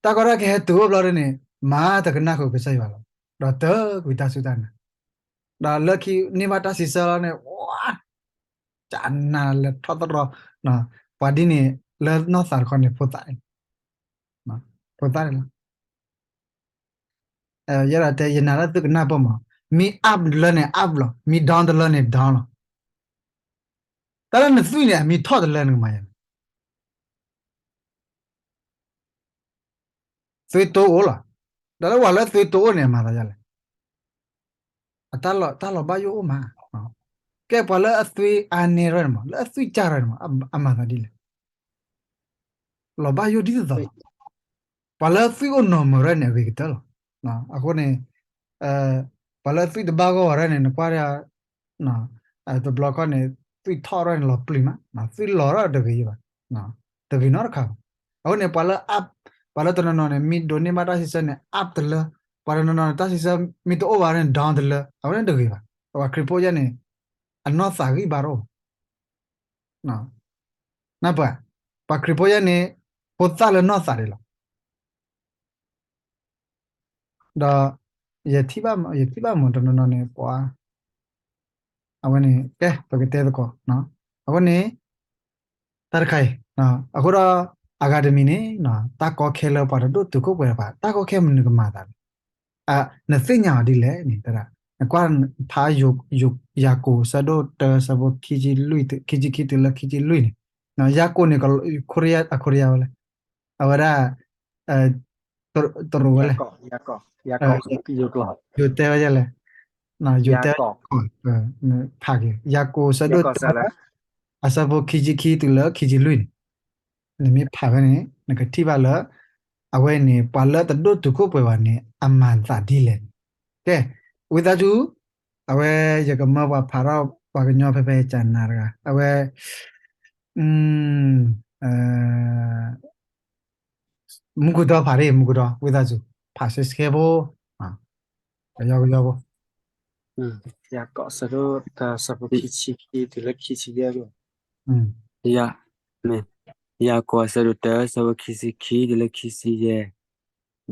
တၢ်ကီတၢ်ခဲဟဲတုၤအိၣ်ဘျီဒီးန့ၣ်, မၤတကနၣ်ဃုာ်ကစၢ်ယွၤလီၤ, ဒီးတကွံာ်တၢ်စူၢ်တၢ်နာ်, ဒီးလၢခံန့ၢ်ဘၣ်တၢ်စံးဆၢလီၤန့ၣ်, ဝါ, ကနၣ်လဲၤထီၣ်သရိာ်, ပှၤဒ်န့ၣ်, လၢနီၢ်သးတခီန့ၣ်ဖိသၣ်, ဖိသၣ်န့ၣ်လီၤ ယဲဒၣ်တဲ ယနာ်လၢသုကနၢ်ပၢၢ်မး, မ့ၢ် up တလၢန့ၣ် up လီၤ, မ့ၢ် down တလၢန့ၣ် down လီၤ. တၢ်လၢနသွံၣ်န့ၣ် အမ့ၢ်ထီၣ်တလၢနကမၤယၤလဲၣ်. သွံၣ်တိအိၣ်လီၤ. ဒီးလၢပှၤလၢအသွံၣ်တိအိၣ်န့ၣ် အမၤသးဒ်လဲၣ်. အတၢ်လီၤ, တၢ်လီၤဘၣ်ယိၣ်အိၣ်မး. ကဲပှၤလၢအသွံၣ်အါန့ၢ်ရၢၣ်န့ၣ်မး, လၢအသွံၣ်ကၢ်ရၢၣ်န့ၣ်မး, အမၤသးဒ်လဲၣ်. လီၤဘၣ်ယိၣ်ဒ်သိးသိးလီၤ. ပှၤလၢသွံၣ်အိၣ်နီၢ်မုာ်ရၢၣ်န့ၣ် အဂ့ၤကတၢၢ်လီၤ. အဃိန့ၣ်, ပှၤလၢသွံၣ်တဘၣ်ဂီၢ်ဝဲရၢၣ်န့ၣ် နကွၢ်ဒၣ်, တဘျီခီန့ၣ်, သွံၣ်ထီၣ်ရၢၣ်န့ၣ် လီၤပျံၤမး, သွံၣ်လီၤရၢၣ်တဂ့ၤဘၣ်, တဂ့ၤနီတခါဘၣ်. အဃိန့ၣ် ပှၤလၢ up, ပှၤလၢတနီၤနီၤန့ၣ် မ့ၢ်ဒိးန့ၢ်ဘၣ်တၢ်စံးဆၢန့ၣ် up တလၢ, ပှၤတနီၤနီၤန့ၣ် တၢ်စံးဆၢမ့ၢ်တအိၣ်ဘၣ်န့ၣ် down တလၢ, အဝဲန့ၣ်တဂ့ၤဘၣ်. ပှၤခရံာ်ဖိယဲန့ၣ်, အနီၢ်သးဂံၢ်ဘါတအိၣ်ဘၣ် နၢ်ပၢၢ်, ပှၤခရံာ်ဖိယဲန့ၣ်, ဖိသၣ်လၢနီၢ်သးဒ်လီၤ. ဒီး, ယထံၣ်ဘၣ်, ယထံၣ်ဘၣ်မုာ်တနီၤနီၤန့ၣ် ပှၤ, အဝဲန့ၣ် ကဲ ပကတဲသကိး, အဃိန့ၣ်, တၢ်တခါအံၤ, အဃိဒီး, အဂၤတမံၤန့ၣ်, တၢ်ကီခဲလၢပှၤတဒိၣ်တုာ်ခိၣ်ပှဲၤတဖၣ် တၢ်ကီခဲမနုၤကမၤသးလဲၣ်. နသ့ၣ်ညါအီၤဒ်လဲၣ်န့ၣ်, နကွၢ်ဖး, ယၤကိာ်ဆၢဒိၣ်တၢဆၢဖိခံဆံလွံၢ်, ခံဆံခံတုၤလၢခံဆံလွံၢ်န့ၣ်, ယၤကိာ်န့ၣ်, အခိၣ်ရယါဝဲလဲၣ်, အဝဲဒၣ်, တရူးဝဲလဲၣ်, ယိၤတဲဝဲလဲၣ်, ယိၤတဲ, ဖးက့ၤ ယၤကိာ်ဆၢဒိၣ်တၢ, အဆၢဖိခံဆံခံတုၤလၢခံဆံလွံၢ်န့ၣ်, နမ့ၢ်ဖးဖဲန့ၣ် နကထံၣ်ဘၣ်လၢ, အဝဲန့ၣ် ပှၤလၢတဒိၣ်တုာ်ခိၣ်ပှဲၤဘၣ်န့ၣ် အမၤသးဒ်လဲၣ်န့ၣ်, ကဲ, ဝံသးစူၤ, အဝဲယကမၢပှၤဖးထီၣ်ပှၤကညီဖဲဖဲကနၤတဂၤ, အဝဲ, မူကဒီဖးဒ် မူကဒီ ဝံသးစူၤ, ဖးစ့ၢ်ကီးဖိ, ကယီကယီဖိ, ယၤကိာ်အဆၢဒိၣ်တၢ ဆၢဖိခံဆံခံတုၤလၢခံဆံယဲၢ်, ယၤကိာ်အဆၢဒိၣ်တၢ ဆၢဖိခံဆံခံတုၤလၢခံဆံယဲၢ်,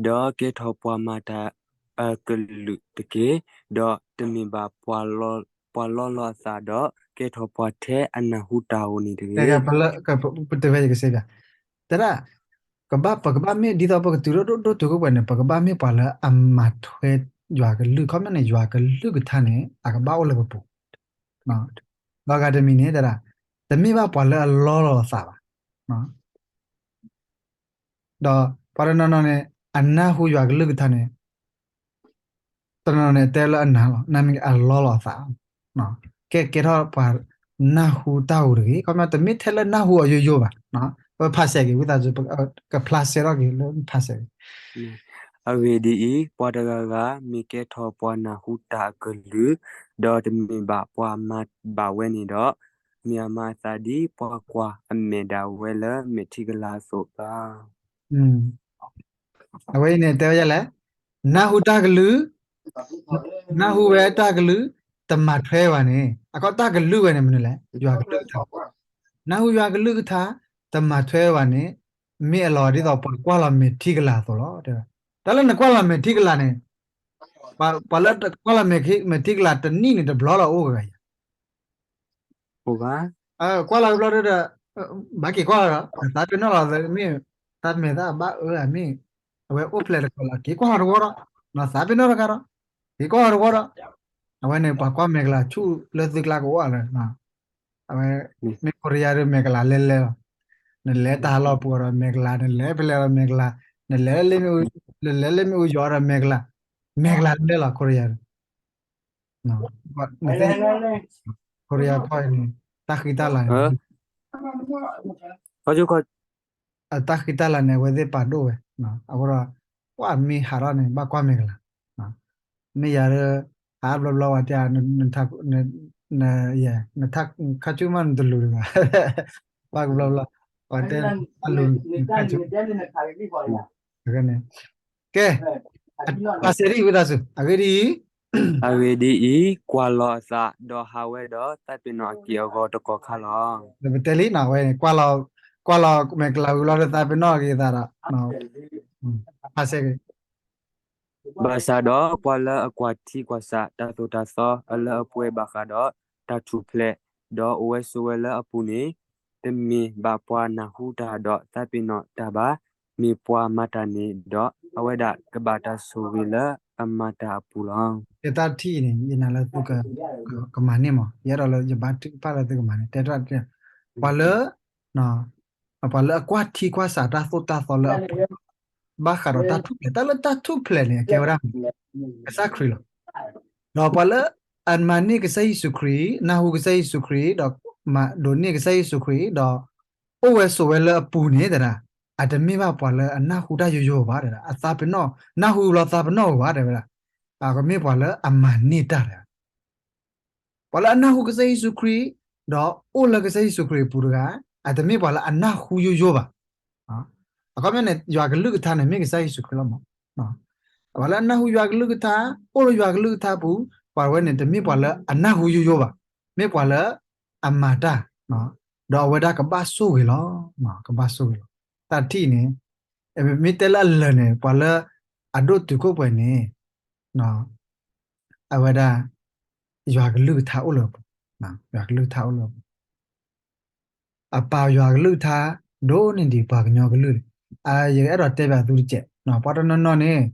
ဒီးကဲထီၣ်ပှၤမၤတၢ်, အကလုာ်တက့ၢ်, ဒီးတမ့ၢ်ဘၣ်ပှၤလီလီၤအသးဒီး ကဲထီၣ်ပှၤထဲအနၢ်ဟူတၢ်ဧိၤန့ၣ်တဂ့ၤ. တဝဲယကစ့ၢ်, သရၣ်, ကဘၣ် ပကဘၣ်မ့ၢ်ဒ်သိးပကတုၤဒိၣ်ဒိၣ်တုာ်ခိၣ်ပှဲၤန့ၣ် ပကဘၣ်မ့ၢ်ပှၤလၢအမၤထွဲယွၤကလုၢ်, ခီပညီန့ၣ် ယွၤကလုၢ်ကထါန့ၣ် အကဘၣ်အိၣ်လၢပပူၤ လီၤဂာ်တမံၤန့ၣ် တဒၣ်, တမ့ၢ်ဘၣ်ပှၤလၢအလီလီၤအသးဘၣ်. ဒီးပှၤတနီၤနီၤန့ၣ် အနၢ်ဟူယွၤကလုၢ်ကထါန့ၣ် တနီၤနီၤန့ၣ် တဲလၢအနၢ်လီၤ, နမ့ၢ်အလီလီၤအသး, ကဲကဲထီၣ်ပှၤနၢ်ဟူတၢ်ဧိၤတဂ့ၤ, ခီပညီတမ့ၢ်ထဲလၢနၢ်ဟူအီၤယိယိဘၣ်. ပဖးစဲးက့ၤ ဝံသးစူၤ ကဖျါဆဲးထီၣ်က့ၤလၢဖးစဲးက့ၤ အဂ့ၢ်ဒ်အံၤ, ပှၤတဂၤဂၤမ့ၢ်ကဲထီၣ်ပှၤနၢ်ဟူတၢ်အကလုၢ်, ဒီးတမ့ၢ်ဘၣ်ပှၤမၤဘၣ်ဝဲန့ၣ်ဒီး, မ့ၢ်အမၤအသးဒ်ပှၤကွၢ်အမဲာ်ဒၣ်ဝဲလၢမဲာ်ထံကလၤအသိးလီၤ. အဝဲအံၤန့ၣ်တဲဝဲဒ်လဲၣ်, နၢ်ဟူတၢ်ကလုၢ်, နၢ်ဟူဝဲတၢ်ကလုၢ်, တမၤထွဲဘၣ်န့ၣ် အခီတၢ်ကလုၢ်ဝဲန့ၣ်မနုၤလဲၣ်, ယွၤကလုၢ်ကထါ, နၢ်ဟူယွၤကလုၢ်ကထါ, တမၤထွဲဘၣ်န့ၣ်, မ့ၢ်အလီၤဒ်သိးပှၤကွၢ်လီၤမဲာ်ထံကလၤအသိးလီၤ. တၢ်လၢနကွၢ်လီၤမဲာ်ထံကလၤန့ၣ်, ပှၤလၢကွၢ်လီၤမဲာ်ထံကလၤတနံၣ်န့ၣ် တဘျီလီၤအိၣ်ကဂၤယၤ ကွၢ်လီၤတဘျီဒီး ဘၣ်က့ၤကွၢ်လီၤဒီး သးပ့ၤနီၣ်လီၤမ့ၢ် တၢ်မဲာ်သၣ်ဘၣ်အၢအမ့ၢ် အဝဲအိၣ်ဖျဲၣ်တကီၢ်လီၤ က့ၤကွၢ်လီၤတဝီဒီး သးပ့ၤနီၣ်တဂၤဒီး က့ၤကွၢ်လီၤတဝီဒီး အဝဲန့ၣ်ပှၤကွၢ်မဲာ်ကလၤဆူၣ်လၢသုကျါကအိၣ်လီၤ အဝဲ မ့ၢ်ခိရံယါဒ်မဲာ်ကလၤလဲလဲလီၤ နလဲၤတၢ်လီၢ်ပူၤဒီးမဲာ်ကလၤ နလဲၤဖဲလဲၣ်ဒီးမဲာ်ကလၤ နလဲၤလၢမ့ၣ်အူယီၤဒီးမဲာ်ကလၤ မဲာ်ကလၤလဲလီၤ ခိရံယါဒ် နသ့ၣ် ခိရံယါခီန့ၣ် တၢ်ဃံတၢ်လၤန့ၣ် တၢ်ဃံတၢ်လၤန့ၣ် အဝဲသ့ၣ်ပာ်ဒိၣ်ဝဲ အဃိဒီး ပှၤမ့ၢ်ဟးထီၣ်န့ၣ် ဘၣ်ကွၢ်မဲာ်ကလၤ မ့ၢ်ယၤလၢ ဟးဘျီဘျီဝဲတဲ နထါ နထါခါဆူၣ်မးနတလူၤတဂၤ ဘၣ်ကဘျီဘျီ ပှၤတဲ အလူၤ ခါဆူၣ် ကဲ အစဲးဒ်အံၤဝံသးစူၤ အဂ့ၢ်ဒ်အံၤ အဂ့ၢ်ဒ်အံၤ ကွၢ်လီၤအသး ဒီးဟးဝဲဒီးသးပ့ၤနီၣ်အက့ၢ်အဂီၤတကီၢ်ခါလီၤ. ပတဲလံနီၤ ဝဲ ကွၢ်လီၤမဲာ်ကလၤဝံၤလီၤဒီးသးပ့ၤနီၣ်အက့ၢ်အသးဒီး ဖးစဲးက့ၤ ဘၣ်ဆၣ်ဒီးပှၤလၢအကွၢ်ထံကွၢ်ဆးတၢ်သိၣ်တၢ်သီအလၢအပှဲၤဘၣ်ဃးဒီးတၢ်ထူၣ်ဖျဲး ဒီးအိၣ်ဝဲဆိးဝဲလၢအပူၤန့ၣ် တမ့ၢ်ဘၣ်ပှၤနၢ်ဟူတၢ်ဒီးသးပ့ၤနီၣ်တၢ်ဘၣ်, မ့ၢ်ပှၤမၤတၢ်န့ၣ်ဒီး အဝဲဒၣ်ကဘၣ်တၢ်ဆိၣ်ဂ့ၤလၢအမၤတၢ်အပူၤလီၤ. ယတၢ်ထံၣ်အံၤန့ၣ် ယနာ်လၢသုက ကမၤန့ၢ်မး ယအဲၣ်ဒိးလၢယဘါထုကဖၣ်လၢသုကမၤန့ၢ် တဲထီၣ် ပှၤလၢ ပှၤလၢအကွၢ်ထံကွၢ်ဆးတၢ်သိၣ်တၢ်သီလၢအပှဲၤ ဘၣ်ဃးဒီးတၢ်ထူၣ်ဖျဲး တၢ်လၢတၢ်ထူၣ်ဖျဲးန့ၣ် အကဲဝဲဒၣ် ကစၢ်ခရံာ်လီၤ. ဒီးပှၤလၢအမၤန့ၢ်ကစၢ်ယ့ၣ်ၡူးခရံာ် နၢ်ဟူကစၢ်ယ့ၣ်ၡူးခရံာ် ဒီးမၤဒိးန့ၢ်ကစၢ်ယ့ၣ်ၡူးခရံာ် ဒီး အိၣ်ဝဲဆိးဝဲလၢအပူၤန့ၣ်တဒၣ် အတမ့ၢ်ဘၣ်ပှၤလၢအနၢ်ဟူတၢ်ယိယိဘၣ်တဒၣ် အသးပ့ၤနီၣ် နၢ်ဟူဘျီသးပ့ၤနီၣ်ဝဲဘၣ်တဲဝဲဒၣ် အကမ့ၢ်ပှၤလၢအမၤန့ၢ်တၢ်တဒၣ် ပှၤလၢအနၢ်ဟူကစၢ်ယ့ၣ်ၡူးခရံာ် ဒီးအိၣ်လၢကစၢ်ယ့ၣ်ၡူးခရံာ်အပူၤတဂၤ အတမ့ၢ်ပှၤလၢအနၢ်ဟူယိယိဘၣ်. အခီပညီန့ၣ် ယွၤကလုၢ်ကထါန့ၣ် မ့ၢ်ကစၢ်ယ့ၣ်ၡူးခရံာ်လီၤမး. ပှၤလၢအနၢ်ဟူယွၤကလုၢ်ကထါ အိၣ်လၢယွၤကလုၢ်ကထါပူၤ ပှၤဝဲန့ၣ် တမ့ၢ်ပှၤလၢအနၢ်ဟူယိယိဘၣ်. မ့ၢ်ပှၤလၢအမၤတၢ် ဒီးအဝဲဒၣ်ကဘၣ်ဆိၣ်ဂ့ၤလီၤ. ကဘၣ်ဆိၣ်ဂ့ၤလီၤ. တၢ်ထံၣ်န့ၣ် မ့ၢ်တဲလၢအလၢာ်န့ၣ် ပှၤလၢအဒိၣ်တုာ်ခိၣ်ပှဲၤန့ၣ် အဝဲဒၣ် ယွၤကလုၢ်ကထါအိၣ်လၢအပူၤ, ယွၤကလုၢ်ကထါအိၣ်လၢအပူၤ, အပာ်ယွၤကလုၢ်ကထါ ဒိၣ်န့ၢ်ဒံးပှၤကညီကလုၢ်န့ၣ်, ယအဲၣ်ဒိးတဲဘၣ်သုတစဲး, ပှၤတနီၤနီၤန့ၣ်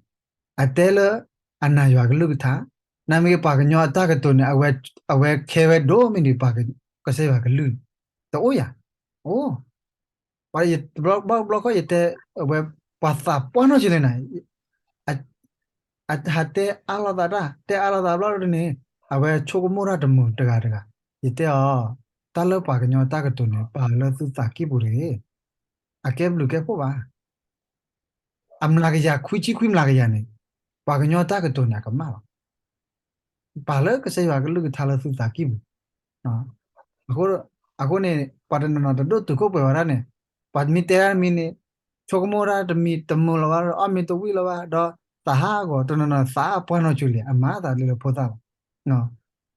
အတဲလၢ အနာ်ယွၤကလုၢ်ကထါ, နမ့ၢ်ပှၤကညီအတၢ်ကတိၤန့ၣ် အဝဲခဲဝဲဒိၣ်မ့ၢ်ဒံးပှၤကစၢ်ယွၤကလုၢ်န့ၣ်, တအိၣ်ယၤ, အိၣ် ဘျီခီယတဲ အဝဲ ပှၤသးပှၢ်နီၢ်ကလဲၣ်နၤ, အဟးတဲအါလိာ်သးတၢ် တဲအါလိာ်သးဘျီန့ၣ် အဝဲဆိကမိၣ်တၢ်တမုာ်တဂၤတဂၤ, ယတဲအီၤ, တၢ်လၢပှၤကညီတၢ်ကတိၤန့ၣ် ပာ်လၢသုသးကံၢ်ပူၤတဂ့ၤ, အကဲဘျုးကဲဖှိၣ်ဘၣ်. အမျးကယၤခွံဆံခွံမျးကယၤန့ၣ် ပှၤကညီတၢ်ကတိၤန့ၣ် အကမၣ်လီၤ. ပာ်လၢကစၢ်ယွၤကလုၢ်ကထါလၢသုသးကံၢ်ပူၤ, အဃိန့ၣ် ပှၤတနီၤနီၤတဒိၣ်တုာ်ခိၣ်ပှဲၤဝဲဒၣ်န့ၣ်, ပှၤမ့ၢ်တဲဒၣ်မံၤန့ၣ် ဆိကမိၣ်ဒၣ်တမံၤတမုာ်လီၤဘၣ်, အီၣ်မ့ၤတဝံၣ်လီၤဘၣ်, ဒီးသးဟးဂီၤ တနီၤနီၤသးပှၢ်နီၢ်ကလဲၣ် အမၤသးဒ်လၢဖိသၣ်လီၤ.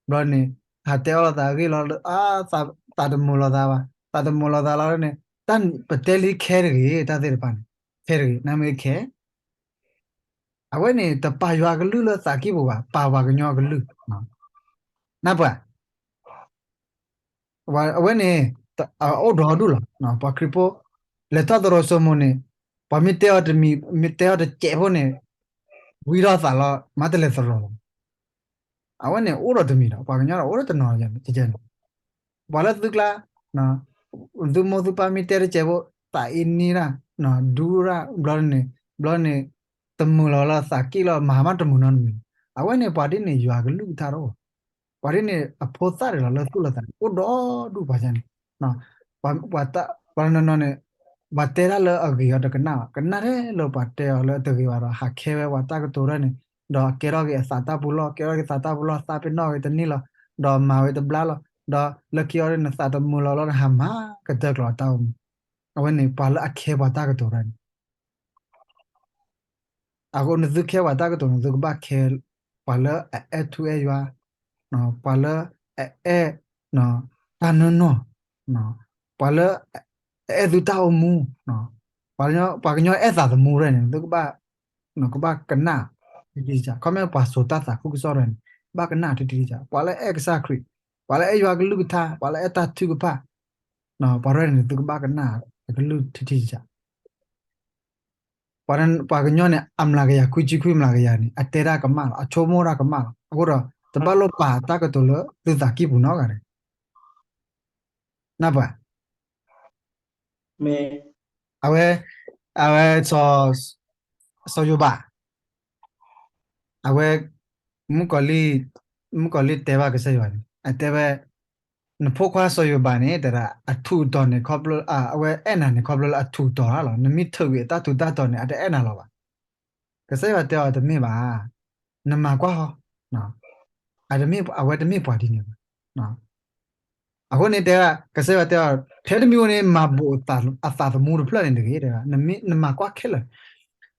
ဘျီန့ၣ် ဟးတဲအီၣ်လိာ်သးအဂ့ၢ်လီၤ, သးတမုာ်လိာ်သးဘၣ်, သးတမုာ်လိာ်သးလီၤန့ၣ် တၢ်ပတဲလံခဲတဂ့ၤ, တၢ်သ့ၣ်တဖၣ်န့ၣ် ခဲတဂ့ၤ, နမ့ၢ်ခဲ အဝဲန့ၣ် တပာ်ယွၤအကလုၢ်လၢသးကံၢ်ပူၤဘၣ်, ပာ်ပှၤကညီအကလုၢ်, နၢ်ပၢၢ်, အဝဲန့ၣ် အိၣ်ဒီးဒူၣ်လီၤ. ပှၤခရံာ်ဖိ လဲၤထီၣ်သရိာ်စိမိၤန့ၣ် ပှၤမ့ၢ်တဲအီၤတမံၤ မ့ၢ်တဲအီၤတစဲးဖိန့ၣ် ဝံထီၣ်သးလီၤ မၤတလဲၤသရိာ်လီၤ. အဝဲန့ၣ်အိၣ်ဒီးတမံၤဒီး ပှၤကညီဒီးအိၣ်ဒီးတနီၤန့ၣ်, ပှၤလၢသုကျါ သုမိၢ်သုပၢ်မ့ၢ်တဲတစဲးဖိ သးအ့န့ၢ်ဒၣ် ဒူဒၣ် ဘျီန့ၣ် ဘျီန့ၣ် တမုာ်လီၤလၢသးကံၢ်လီၤ မၤမးတမုာ်နီတမံၤ. အဝဲန့ၣ် ပှၤဒ်န့ၣ် ယွၤကလုၢ်ကထါတအိၣ်, ပှၤဒ်န့ၣ် အဖိသၣ်ဒၣ်လီၤလၢသူၣ်လၢသးန့ၣ် အိၣ်ဒီးဒူၣ်ပှၤန့ၣ်, ပှၤတနီၤနီၤန့ၣ် ပှၤတဲတၢ်လၢအဂ့ၤအီၤတကနၣ်ဘၣ်, ကနၣ်ထဲလၢပှၤတဲအီၤလၢအတဂ့ၤဘၣ်ဒီး ဟးခဲဝဲပှၤတၢ်ကတိၤတဖၣ်န့ၣ်, ဒီးကဲထီၣ်က့ၤအသးတၢ်ပူၤလီၢ် ကဲထီၣ်က့ၤသးတၢ်ပူၤလီၢ် သးပ့ၤနီၣ်က့ၤတန့ၢ်လီၤ, ဒီးမၤဝဲတဘျါလီၤ, ဒီးလၢခံအီၤန့ၣ် နသးတမုာ်လီၤလီၤ နဟးမၤကတၢၢ်ကျီၤတၢ်အိၣ်မူ, အဝဲန့ၣ် ပှၤလၢအခဲပှၤတၢ်ကတိၤတဖၣ်န့ၣ် အဃိနသုခဲပှၤတၢ်ကတိၤန့ၣ် သုကဘၣ်ခဲ ပှၤလၢအအဲၣ်ထူအဲၣ်ယွၤ, ပှၤလၢအအဲၣ်တၢ်နီၢ်နီၢ်, ပှၤလၢ အအဲၣ်သုတၢ်အိၣ်မူ, ပှၤကညီအဲၣ်သးသမူတဖၣ်န့ၣ် သုကဘၣ် ကဘၣ်ကနၣ် ထံထံဆးဆး, ခီမ့ၢ်ပှၤစိာ်တၢ်သးခုကစီၣ်တဖၣ်န့ၣ် ဘၣ်ကနၣ်ထံထံဆးဆး, ပှၤလၢအအဲၣ်ကစၢ်ခရံာ်, ပှၤလၢအအဲၣ်ယွၤကလုၢ်ကထါ, ပှၤလၢအအဲၣ်တၢ်ထုကဖၣ်, ပှၤတဖၣ်န့ၣ် သုကဘၣ်ကနၣ်အကလုၢ်ထံထံဆးဆး ပှၤကညီန့ၣ် အမျးကယၤခွံဆံခွံမျးကယၤန့ၣ် အတဲတၢ်ကမၣ်လီၤ, အဆိကမိၣ်တၢ်ကမၣ်လီၤ. အဃိဒီး တဘၣ်လိၣ်ပာ်တၢ်ကတိၤလၢသုသးကံၢ်ပူၤနီတဂၤန့ၣ်, နၢ်ပၢၢ်, အဝဲ အဝဲ စီၤယိၤဘး အဝဲ မုၣ်ကီၤလံၢ် မုၣ်ကီၤလံၢ်တဲဘၣ်ကစၢ်ယွၤန့ၣ် အတဲဝဲ နဖိခွါစီၤယိၤဘးန့ၣ် တဲဒၣ် အထူးအတီၤန့ၣ် ခီဖျိ အဝဲအဲၣ်နၤန့ၣ် ခီဖျိလၢအထူးအတီၤလီၤ. နမ့ၢ်ထုးကွံာ်အတၢ်ထူးတၢ်တီၤန့ၣ် အတအဲၣ်နၤလီၤဘၣ်. ကစၢ်ယွၤတဲအီၤတမ့ၢ်ဘၣ်, နမၤကွၢ်ဟီ, အတမ့ၢ် အဝဲတမ့ၢ်ပှၤဒ်န့ၣ်ဘၣ်. အဃိန့ၣ်တဲ ကစၢ်ယွၤတဲအီၤ ထဲတမံၤဧိၤန့ၣ် မၤဘူးအသးသမူတဖျၢၣ်န့ၣ်တဂ့ၤ, နမၤကွၢ်ခဲလၢာ်.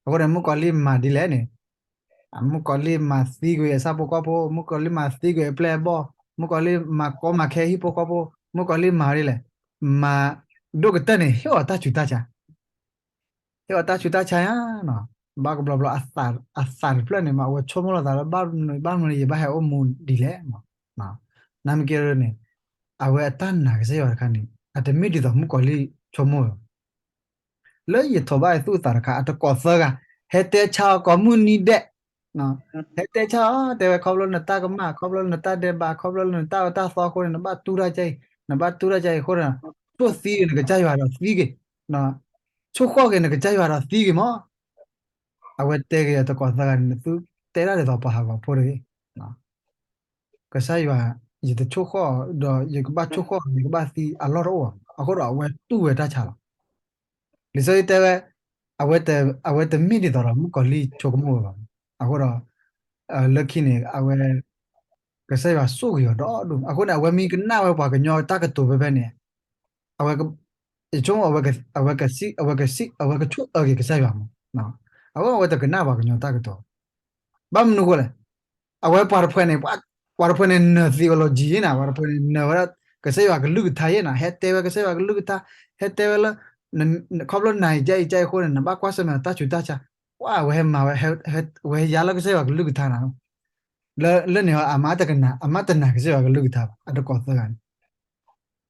အဃိန့ၣ် မုၣ်ကီၤလံၢ်မၤဒ်လဲၣ်န့ၣ် မုၣ်ကီၤလံၢ်မၤသံကွံာ်အဆၣ်ဖိကီၢ်ဖိ, မုၣ်ကီၤလံၢ်မၤသံကွံာ်အပျဲၢ်အဘီၣ်, မုၣ်ကီၤလံၢ်မၤကီမၤခဲဟံၣ်ဖိဃီဖိ, မုၣ်ကီၤလံၢ်မၤဒ်လဲၣ်, မၤဒိၣ်ကတၢၢ်န့ၣ် ဟ့ၣ်အီၤတၢ်ဆူးတၢ်ဆါ, ဟ့ၣ်အီၤတၢ်ဆူးတၢ်ဆါယါနီၤ, ဘၣ်ကဘျီဘျီ အသးတဖျၢၣ်န့ၣ်မး အဝဲဆိကမိၣ်လီၤသးလၢ ဘၣ်မနုၤ ဘၣ်မနုၤလၢယဘၣ်ဟဲအိၣ်မူဒ်လဲၣ်မး, နမ့ၢ်က့ၤန့ၣ် အဝဲအတၢ်နာ်ကစၢ်ယွၤတခါန့ၣ် အတမ့ၢ်ဒ်သိးမုၣ်ကီၤလံၢ်ဆိကမိၣ်ဘၣ်. လၢယထိးဘၣ်အသူၣ်အသးတခါ အတကိးသၢဂၤ ဟဲတဲဆါအီၤကိးမုၢ်နံၤဒဲး, ဟဲတဲဆါအီၤ တဲဝဲခီဖျိနတၢ်ကမၣ် ခီဖျိလၢနတၢ်ဒဲးဘး ခီဖျိလၢနတၢ်အၢတၢ်သီအဃိန့ၣ် နဘၣ်တူၢ်တၢ်ကဲအံၤ နဘၣ်တူၢ်တၢ်ကဲအံၤအဃိန့ၣ် ဆိၣ်သံဂ့ၤနကစၢ်ယွၤဒီးသံဂ့ၤ, ဆိၣ်ဃီၣ်ဂ့ၤနကစၢ်ယွၤဒီးသံဂ့ၤမး. အဝဲတဲက့ၤအတကိးသၢဂၤန့ၣ် သုတဲဒၣ်ဒ်သိးပှၤဟးဂီၤဖိတဂ့ၤ ကစၢ်ယွၤ ယတဆိၣ်ဃီၣ်ဒီး ယကဘၣ်ဆိၣ်ဃီၣ် ယကဘၣ်သံအလီၢ်တအိၣ်ဘၣ်. အဃိဒီးအဝဲတူၢ်ဝဲတၢ်ဆါလီၤ. လံာ်စီဆှံတဲဝဲ အဝဲတမ့ၢ်ဒ်သိးဒီးမုၣ်ကီၤလံၢ်ဆိကမိၣ်ဝဲဘၣ်. အဃိဒီး လၢခံန့ၣ် အဝဲ ကစၢ်ယွၤဆိၣ်ဂ့ၤအီၤဒီဒူၣ်. အဃိန့ၣ် အဝဲမ့ၢ်ကနၣ်ဝဲပှၤကညီတၢ်ကတိၤဖဲဖဲန့ၣ် အဝဲ ယဆိကမိၣ် အဝဲကစံး အဝဲကစံး အဝဲကဆိၣ်အၢက့ၤကစၢ်ယွၤမး. အဃိအဝဲတကနၣ်ပှၤကညီ တၢ်ကတိၤ ဘၣ်မနုၤအဃိလဲၣ်. အဝဲပှၤတဖုန့ၣ် ပှၤတဖုန့ၣ် နၢၤ theology ယဲနၤ, ပှၤတဖုန့ၣ် နၢၤဝဲဒၣ် ကစၢ်ယွၤကလုၢ်ကထါယဲနၤ, ဟဲတဲဝဲကစၢ်ယွၤကလုၢ်ကထါ, ဟဲတဲဝဲလၢ ခီဖျိနၤအံၤကဲအံၤကဲအံၤအဃိန့ၣ် နဘၣ်ကွၢ်ဆၢၣ်မဲာ်တၢ်ဆူးတၢ်ဆါ, ပှၤအဝဲဟဲမၤဝဲ ဝဲဟဲယါလၢကစၢ်ယွၤကလုၢ်ကထါနၤ, လၢန့ၣ် အမၤတကနၣ် အမၤတနာ်ကစၢ်ယွၤကလုၢ်ကထါဘၣ်, အတကိးသၢဂၤန့ၣ်.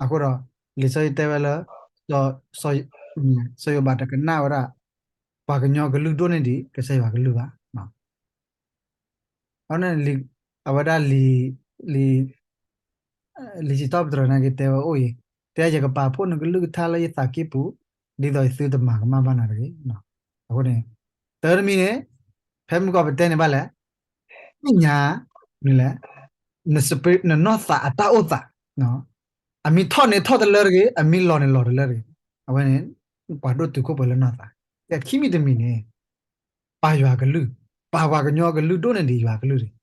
အဃိဒီး လံာ်စီဆှံတဲဝဲလၢ စီၤယိၤဘးတကနၣ်ဝဲဒၣ် ပှၤကညီကလုၢ်ဒိၣ်န့ၢ်ဒံး ကစၢ်ယွၤကလုၢ်ဘၣ်. အဝဲဒၣ် လံာ်စံးထီၣ်ပတြၢၤန့ၣ်က့ၤတဲဝဲအိၣ်အံၤ, တဲ ယကပာ်ဖှိၣ်နကလုၢ်ကထါလၢယသးကံၢ်ပူၤ, ဒ်သိးသုတမၤကမၣ်ဘၣ်နၤတဂ့ၤ. အဃိန့ၣ် တၢတမံၤန့ၣ် ဖဲမုၢ်ကီၢ်ပတဲန့ၣ်ဘၣ်လဲၣ်, သ့ၣ်ညါ နလဲၣ်, နနီၢ်သးအတၢ်အိၣ်သး အမ့ၢ်ထီၣ်န့ၣ်ထီၣ်တလၢတဂ့ၤ, အမ့ၢ်လီၤန့ၣ်လီၤတလၢတဂ့ၤ. အဝဲန့ၣ် ပှၤဒိၣ်တုာ်ခိၣ်ပှဲၤလၢနီၢ်သး. ခံမံၤတမံၤန့ၣ် ပာ်ယွၤကလုၢ်, ပာ်ပှၤကညီကလုၢ်ဒိၣ်န့ၢ်ဒံးယွၤကလုၢ်တဂ့ၤ.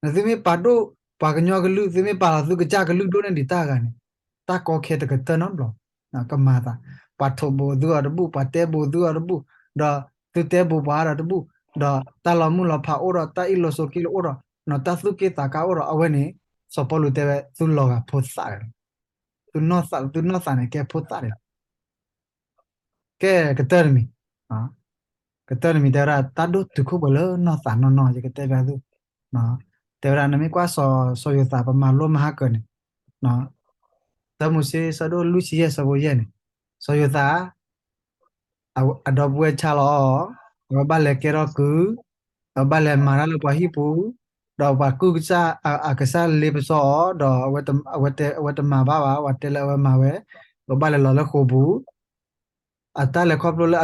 နသုမ့ၢ်ပာ်ဒိၣ်ပှၤကညီကလုၢ်, သုမ့ၢ်ပာ်လီၤသုကစၢ်ကလုၢ်ဒိၣ်န့ၢ်ဒံးတၢ်ဂၤန့ၣ်, တၢ်ကီခဲတကတၢၢ်နီတဘျီ, ကမၤသး, ပှၤထိးဘူးသုအီၤတဘူၣ်, ပှၤတဲဘူးသုအီၤတဘူၣ်, ဒီးသုတဲဘူးပှၤဒီးတဘူၣ်, ဒီးတၢ်လီၤမုၢ်လီၤဖးအိၣ်ဒီး တၢ်အ့ၣ်လိာ်ဆိးက့လိာ်အိၣ်ဒီး, တၢ်သူၣ်က့သးကါအိၣ်ဒီး အဝဲန့ၣ် စီၤပီလူးတဲဝဲ သုလီၤဂာ်ဖိသၣ်လီၤ. သုနီၢ်သး, သုနီၢ်သးန့ၣ်ကဲဖိသၣ်န့ၣ်လီၤ. ကဲကတၢၢ်တမံၤ, ကတၢၢ်တမံၤတဲဝဲဒၣ် တၢ်ဒိၣ်တုာ်ခိၣ်ပှဲၤလၢနီၢ်သးနီၢ်နီၢ် ယကတဲဘၣ်သု, တဲဝဲဒၣ် နမ့ၢ်ကွၢ်စီၤယိၤသး ပမၤလိမဟါကၢၤန့ၣ်, တၢမိၤၡ့ဆၢဒိၣ်လွံၢ်ဆံယဲၢ်ဆၢဖိယဲၢ်န့ၣ်, စီၤယိၤသး အဝဲ အဒီပုၢ်ဝဲၢ်ဆါလီၤအီၤ, အဝဲဘၣ်လဲၤကဲထီၣ်ကုၢ်, အဝဲဘၣ်လဲၤမၤတၢ်လၢပှၤဟံၣ်ပူၤ, ဒီးပှၤကုၢ်ကစၢ် အကစၢ်လ့ပစီအီၤ, ဒီးအဝဲတမၤဘၣ်ဘၣ်, ပှၤတဲလၢအဝဲမၤဝဲ, အဝဲဘၣ်လဲၤလီၤလၢဃိာ်ပူၤ, အတၢ်လဲၤခီဖျိလၢ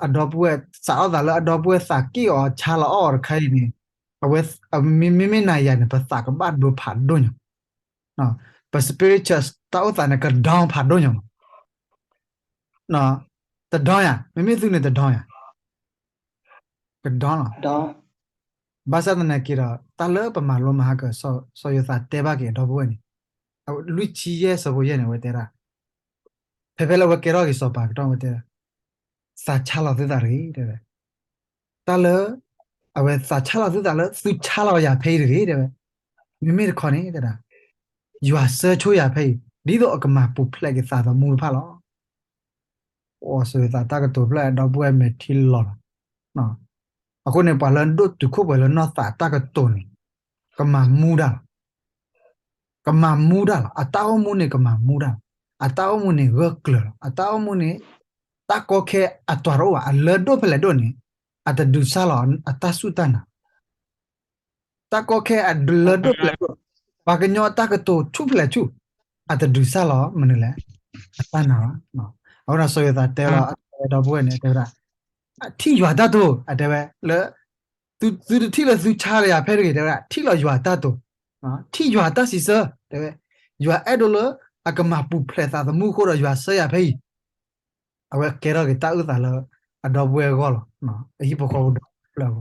အဒီပုၢ်ဝဲၢ် စးထီၣ်သးလၢအဒီပုၢ်ဝဲၢ်သးက့ၣ်အီၤ ဆါလီၤအီၤတခါအံၤန့ၣ်, အဝဲ မ့မ့ၢ်နၤယၤန့ၣ် ပသးကဘၣ်ဒိဖးဒိၣ်ညါ, ပ spiritual တၢ်အိၣ်သးန့ၣ် ကဒီဖးဒိၣ်ညါမး တဒီယၤ, မ့မ့ၢ်သုန့ၣ်တဒီယၤ, ကဒီလီၤ. ဘၣ်ဆၣ်သနာ်က့ဒီး တၢ်လၢပမၤလိမဟါကၢၤ စီၤယိၤသးတဲဘၣ်က့ၤအဒီပုၢ်ဝဲၢ်န့ၣ်, လွံၢ်ဆံယဲၢ်ဆၢဖိယဲၢ်န့ၣ် အဝဲတဲဒၣ်, ဖဲဖဲလၢအဝဲကဲထီၣ်က့ၤစီၤပၤကတီၢ် အဝဲတဲဒၣ်, သးဆါလီၤသုသးတဂ့ၤ တဲဝဲ, တၢ်လၢ အဝဲသးဆါလီၤသုသးလၢသုဆါလီၤယၤဖဲအံၤတဂ့ၤ တဲဝဲ, မ့မ့ၢ်တခီန့ၣ် တဲဒၣ်, ယွၤဆှၢဆိယၤဖဲအံၤ ဒ်သိးအကမၤပူၤဖျဲးက့ၤသးသမူတဖၣ်လီၤ. အိၣ် စီၤယိၤသးတၢ်ကတိၤဖျၢၣ် ဒီပုၢ်ဝဲၢ်မဲာ်ထံလီၤလီၤ. အဃိန့ၣ် ပှၤလၢဒိၣ်တုာ်ခိၣ်ပှဲၤလၢနီၢ်သးတၢ်ကတိၤန့ၣ် ကမၤမူဒၣ်လီၤ. ကမၤမူဒၣ်လီၤ. အတၢ်အိၣ်မူန့ၣ်ကမၤမူဒၣ်လီၤ. အတၢ်အိၣ်မူန့ၣ်ဂၢၢ်ကျၢၤလီၤ. အတၢ်အိၣ်မူန့ၣ် တၢ်ကီခဲအတြီတအိၣ်ဘၣ်. အလၢဒိၣ်ဖဲလဲၣ်ဒိၣ်န့ၣ် အတဒုးစၢ်လီၤအတၢ်စူၢ်တၢ်နာ် တၢ်ကီခဲအလၢဒိၣ်ဖဲလဲၣ်ဒိၣ်, ပှၤကညီတၢ်ကတိၤဆူၣ်ဖဲလဲၣ်ဆူၣ်, အတဒုးစၢ်လီၤမနုၤလဲၣ်, အတၢ်နာ်လီၤ. အဃိဒီးစီၤယိၤသးတဲလီၤ အဒီပုၢ်ဝဲၢ်န့ၣ် တဲဝဲဒၣ်, ထံၣ်ယွၤတၢ်တိာ် အတဲဝဲလၢ သုတထံၣ်လၢသုဆါလီၤယၤဖဲတဂ့ၤ တဲဝဲဒၣ်, ထံၣ်လီၤယွၤတၢ်တိာ်, ထံၣ်ယွၤတၢ်စံးဆၢ တဲဝဲ, ယွၤအဲၣ်ဒိးလၢအကမၤပူၤဖျဲးသးသမူအဃိဒီး ယွၤဆှၢယၤဖဲအံၤ အဝဲကဲထီၣ်က့ၤတၢ်အုၣ်သးလၢ အဒီပုၢ်ဝဲၢ်အဂီၢ်လီၤ. အဟံၣ်ဖိဃီဖိဒီဖျၢၣ်အဂီၢ်,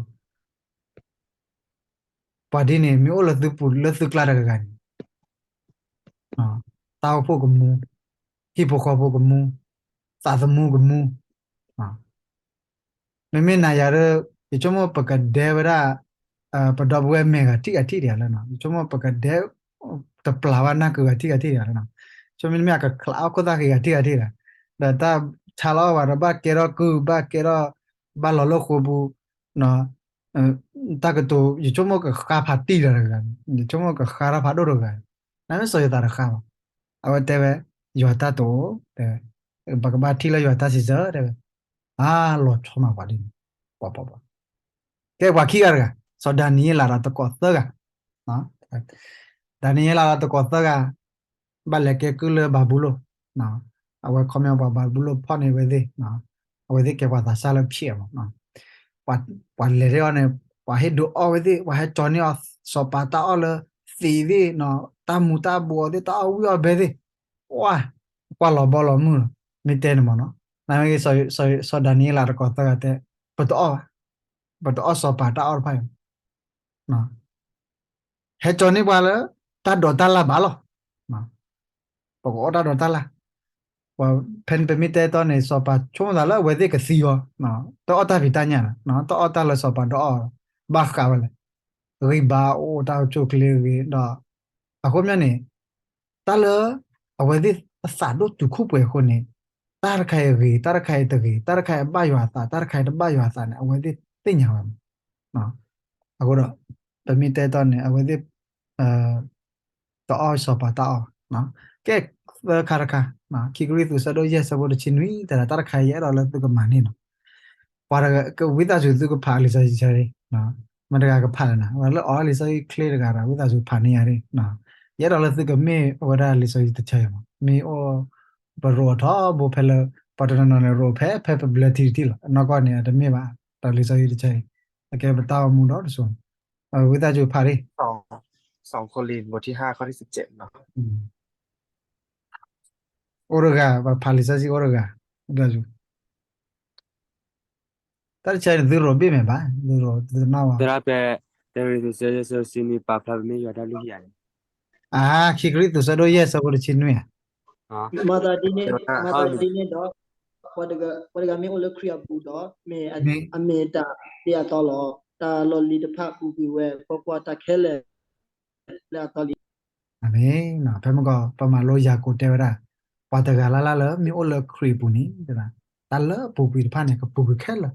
ပှၤဒ်န့ၣ် မ့ၢ်အိၣ်လၢသုပူၤလၢသုကျါတဂၤဂၤန့ၣ် တၢ်အိၣ်ဖှိၣ်ကမူ, ဟံၣ်ဖိဃီဖိကမူ, သးသမူကမူ, မ့မ့ၢ်နၤယၤဒီး ယဆိကမိၣ်ပကဒဲဝဲဒၣ် ပဒီပုၢ်ဝဲၢ်မဲာ်ဂၤထံၣ်ဂၤထံၣ်တဂၤလၢနီၤ, ယဆိကမိၣ်ပကဒဲ တပျၢ်ဘၣ်နၢ်ကုၤဂၤထံၣ်ဂၤထံၣ်တဂၤလၢနီၤ, ဆိကမိၣ်မ့ၢ်အကချးအီၣ်ခိၣ်သၣ်ဃံဂၤထံၣ်ဂၤထံၣ်တဂၤ, ဒီးတၢ်ဆါလီၤအီၣ်ဘၣ်ဒီး ဘၣ်ကဲထီၣ်ကုၢ် ဘၣ်ကဲထီၣ် ဘၣ်လီၤလၢဃိာ်ပူၤ, တၢ်ကတိၤ ယဆိကမိၣ်ကဃါဖးတံၢ်လီၤတဂၤ, ယဆိကမိၣ်ကဃါထီၣ်ဖးဒိၣ်တဂၤ, နမ့ၢ်စီၤယိၤသးတဃါဘၣ်, အဝဲတဲဝဲ ယွၤတၢ်တိာ်, တဲဝဲ, ပကဘၣ်ထံၣ်လၢယွၤတၢ်စံးဆၢ တဲဝဲ, အါ လီၤဆီမးပှၤဒ်န့ၣ်, ပှၤပှၤပှၤ, ကဲပှၤခံဂၤတဂၤ, စီၤဒၤနံးယ့လးဒီးသကိးသၢဂၤ, ဒၤနံးယ့လးဒီးသကိးသၢဂၤ ဘၣ်လဲၤကဲကုၢ်လၢဘၤဘူလိၣ်, အဝဲခီပညီပှၤဘၤဘူလိၣ်ဖီၣ်န့ၢ်အဝဲသ့ၣ်, အဝဲသ့ၣ်ကဲပှၤသးစၢ်လၢဖျဲးမး, ပှၤလဲၤထီၣ်အီၤန့ၣ် ပှၤဟ့ၣ်ဒုးအီၣ်ဝဲသ့ၣ်, ပှၤဟဲကၠီန့ၢ်အီၤ စီၤပၤတၢ်အီၣ်လၢသံးသ့ၣ်, တၢ်မူၤတၢ်ဘှီးသ့ၣ်, တၢ်အီၣ်ဝံၣ်အီၣ်ဘဲသ့ၣ်, ဝါ, ကွၢ်လီၤဘီလီၤမုၢ်လီၤ, မ့ၢ်တဲန့ၣ်မးနီၤ, နမ့ၢ်ဂ့ၤ စီၤဒၤနံးယ့လးဒီးသကိးသၢဂၤတဲ, ပတအီၣ်ဘၣ်, ပတအီၣ်စီၤပၤတၢ်အီၣ်တဖၣ်အံၤ ဟဲကၠီန့ၢ်ပှၤလၢ တၢ်ဒိးတၢ်လၢ်ဘၣ်လီၤ. ပကအီၣ်တၢ်ဒိးတၢ်လၢ်, ဖဲန့ၣ်ပမ့ၢ်တဲတီန့ၣ် စီၤပၤဆိကမိၣ်သးလၢအဝဲသ့ၣ်ကသံအီၤ, တအီၣ်တၢ်ဖံးတၢ်ညၣ်လီၤ, တအီၣ်တၢ်လၢစီၤပၤဒိးအီၣ်, ဘၣ်ဃးဝဲလဲၣ်, ဂံၢ်ဘါအိၣ်တၢ်အိၣ်ဆူၣ်အိၣ်ချ့ဂ့ၤဒီး, အဃိမ့ၢ်န့ၣ် တၢ်လၢ အဝဲသ့ၣ်အသးဒိၣ်တုာ်ခိၣ်ပှဲၤအဃိန့ၣ်, တၢ်တခါအံၤဂ့ၤ, တၢ်တခါအံၤတဂ့ၤ, တၢ်တခါအံၤဘၣ်ယွၤအသး, တၢ်တခါအံၤတဘၣ်ယွၤအသးန့ၣ် အဝဲသ့ၣ်သ့ၣ်ညါဝဲမး. အဃိဒီး ပမ့ၢ်တဲတီန့ၣ် အဝဲသ့ၣ် တအီၣ်စီၤပၤတၢ်အီၣ်, ကဲ သၢခါတခါ, ခံကရံၣ်သူးဆၢဒိၣ်ယဲၢ်ဆၢဖိတဆံနွံ တဲဒၣ် တၢ်တခါအံၤယအဲၣ်ဒိးလၢသုကမၤန့ၢ်လီၤ. ပှၤတဂၤကဝံသးစူၤသုကဖးလံာ်စီဆှံတဆၢအံၤ, မတၤတဂၤကဖးလၢၤနၤ, ဝဲလၢအီၤလံာ်စီဆှံချ့တဂၤဒီး ဝံသးစူၤဖးန့ၢ်ယၤဒၣ်, ယအဲၣ်ဒိးလၢသုကမ့ၢ်ဝဲဒၣ်လံာ်စီဆှံတဆၢအံၤမး, မ့ၢ်အိၣ် ပရိးအထီဘိဖဲလၢ ပှၤတနီၤနီၤန့ၣ် ရိးဖဲ ဖဲပဘျၢထံတထံၣ်လီၤ, အနီၢ်ကီၢ်န့ၣ် အတမ့ၢ်ဘၣ်, ဒီးလံာ်စီဆှံတဆၢအံၤ အကဲပတၢ်အိၣ်မူဒီတစိၤ, ဝံသးစူၤဖးဒၣ် အိၣ်တဂၤ ပဖးလံာ်စီဆှံအိၣ်တဂၤ, တၢ်တဆၢန့ၣ် သုရိးဘ့ၣ်မဲာ်ဘၣ်, သုရိးသုတနၢ်ဝဲ, သရၣ်ပဲ, တရံးသူးဆၢယဲၢ်ဆၢတဆံနွံ ပာ်ဖျါပမ့ၢ်ယွၤတၢ်လုၢ်ဟံၣ်ဧါန့ၣ်, အါ, ခံကရံၣ်သူးဆၢဒိၣ်ယဲၢ်ဆၢဖိတဆံနွံဧါ, မၤသးဒ်န့ၣ်, မၤသးဒ်န့ၣ်ဒီး ပှၤတဂၤမ့ၢ်အိၣ်လၢခရံာ်အပူၤဒီး မ့ၢ်အမ့ၢ်တၢ်သ့အသီလီၤ. တၢ်လီၢ်လံၤတဖၣ်ပူၤကွံာ်ဝဲ, ကွၢ်ကွၢ်, တၢ်ခဲလၢာ်လၢအသီလံ. အၤမ့ၣ်, ဖဲမုၢ်ဂီၤ ပမၤလိယၤကိာ်တဲဝဲဒၣ်, ပှၤတဂၤလၢ်လၢ်လၢမ့ၢ်အိၣ်လၢခရံာ်အပူၤန့ၣ်, တၢ်လၢအပူၤကွံာ်တဖၣ်န့ၣ် ကပူၤကွံာ်ခဲလၢာ်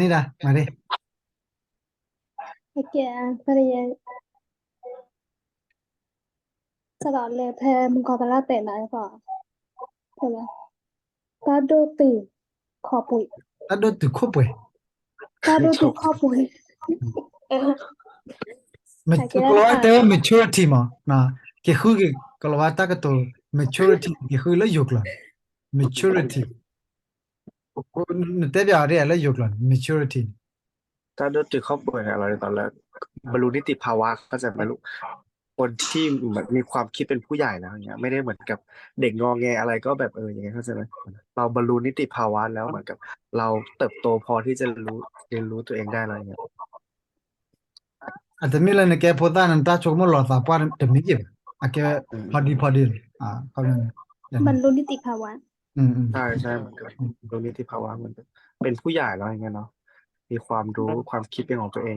န့ၣ်ဒၣ်မၤရ့ ကဲ ဖဲ စးထီၣ်လၢဖဲမုၢ်ကီၢ်သရၣ်တဲနၤ တၢ်ဒိၣ်တုာ်ခီၣ်ပှဲၤ, တၢ်ဒိၣ်တုာ်ခီၣ်ပှဲၤ, တၢ်ဒိၣ်တုာ်ခီၣ်ပှဲၤ, ကလီၤဝါတဲဝဲ maturity မး, က့ၤဃုက့ၤကလီၤဝါတၢ်ကတိၤ maturity က့ၤဃုလၢယိၤကျိာ်န့ၣ် maturity နတဲပၠးအီၤဒ်လဲၣ်လၢယိၤကျိာ်န့ၣ် maturity န့ၣ် တၢ်ဒိၣ်တုာ်ခီၣ်ပှဲၤန့ၣ် လီၤဒ်သိးလၢ บรรลุนิติภาวะ เข้าใจไหมลูก คนที่เหมือนมีความคิดเป็นผู้ใหญ่แล้วอย่างเงี้ย ไม่ได้เหมือนกับเด็กงอแงอะไรก็แบบเอออย่างเงี้ย เข้าใจไหม เราบรรลุนิติภาวะแล้วเหมือนกับเราเติบโตพอที่จะรู้เรียนรู้ตัวเองได้แล้วอย่างเงี้ย အတမ့ၢ်လၢနကဲဖိသၣ်နတၢ်ဆိကမိၣ်လီၤသးပှၢ်တမံၤဘၣ်, အကဲဖီဒံဖီဒံ, ဘรรลุนิติภาวะ ใช่ใช่เหมือนกับ บรรลุนิติภาวะ เหมือนกับ เป็นผู้ใหญ่แล้วอย่างเงี้ยเนาะ มีความรู้ความคิดเป็นของตัวเอง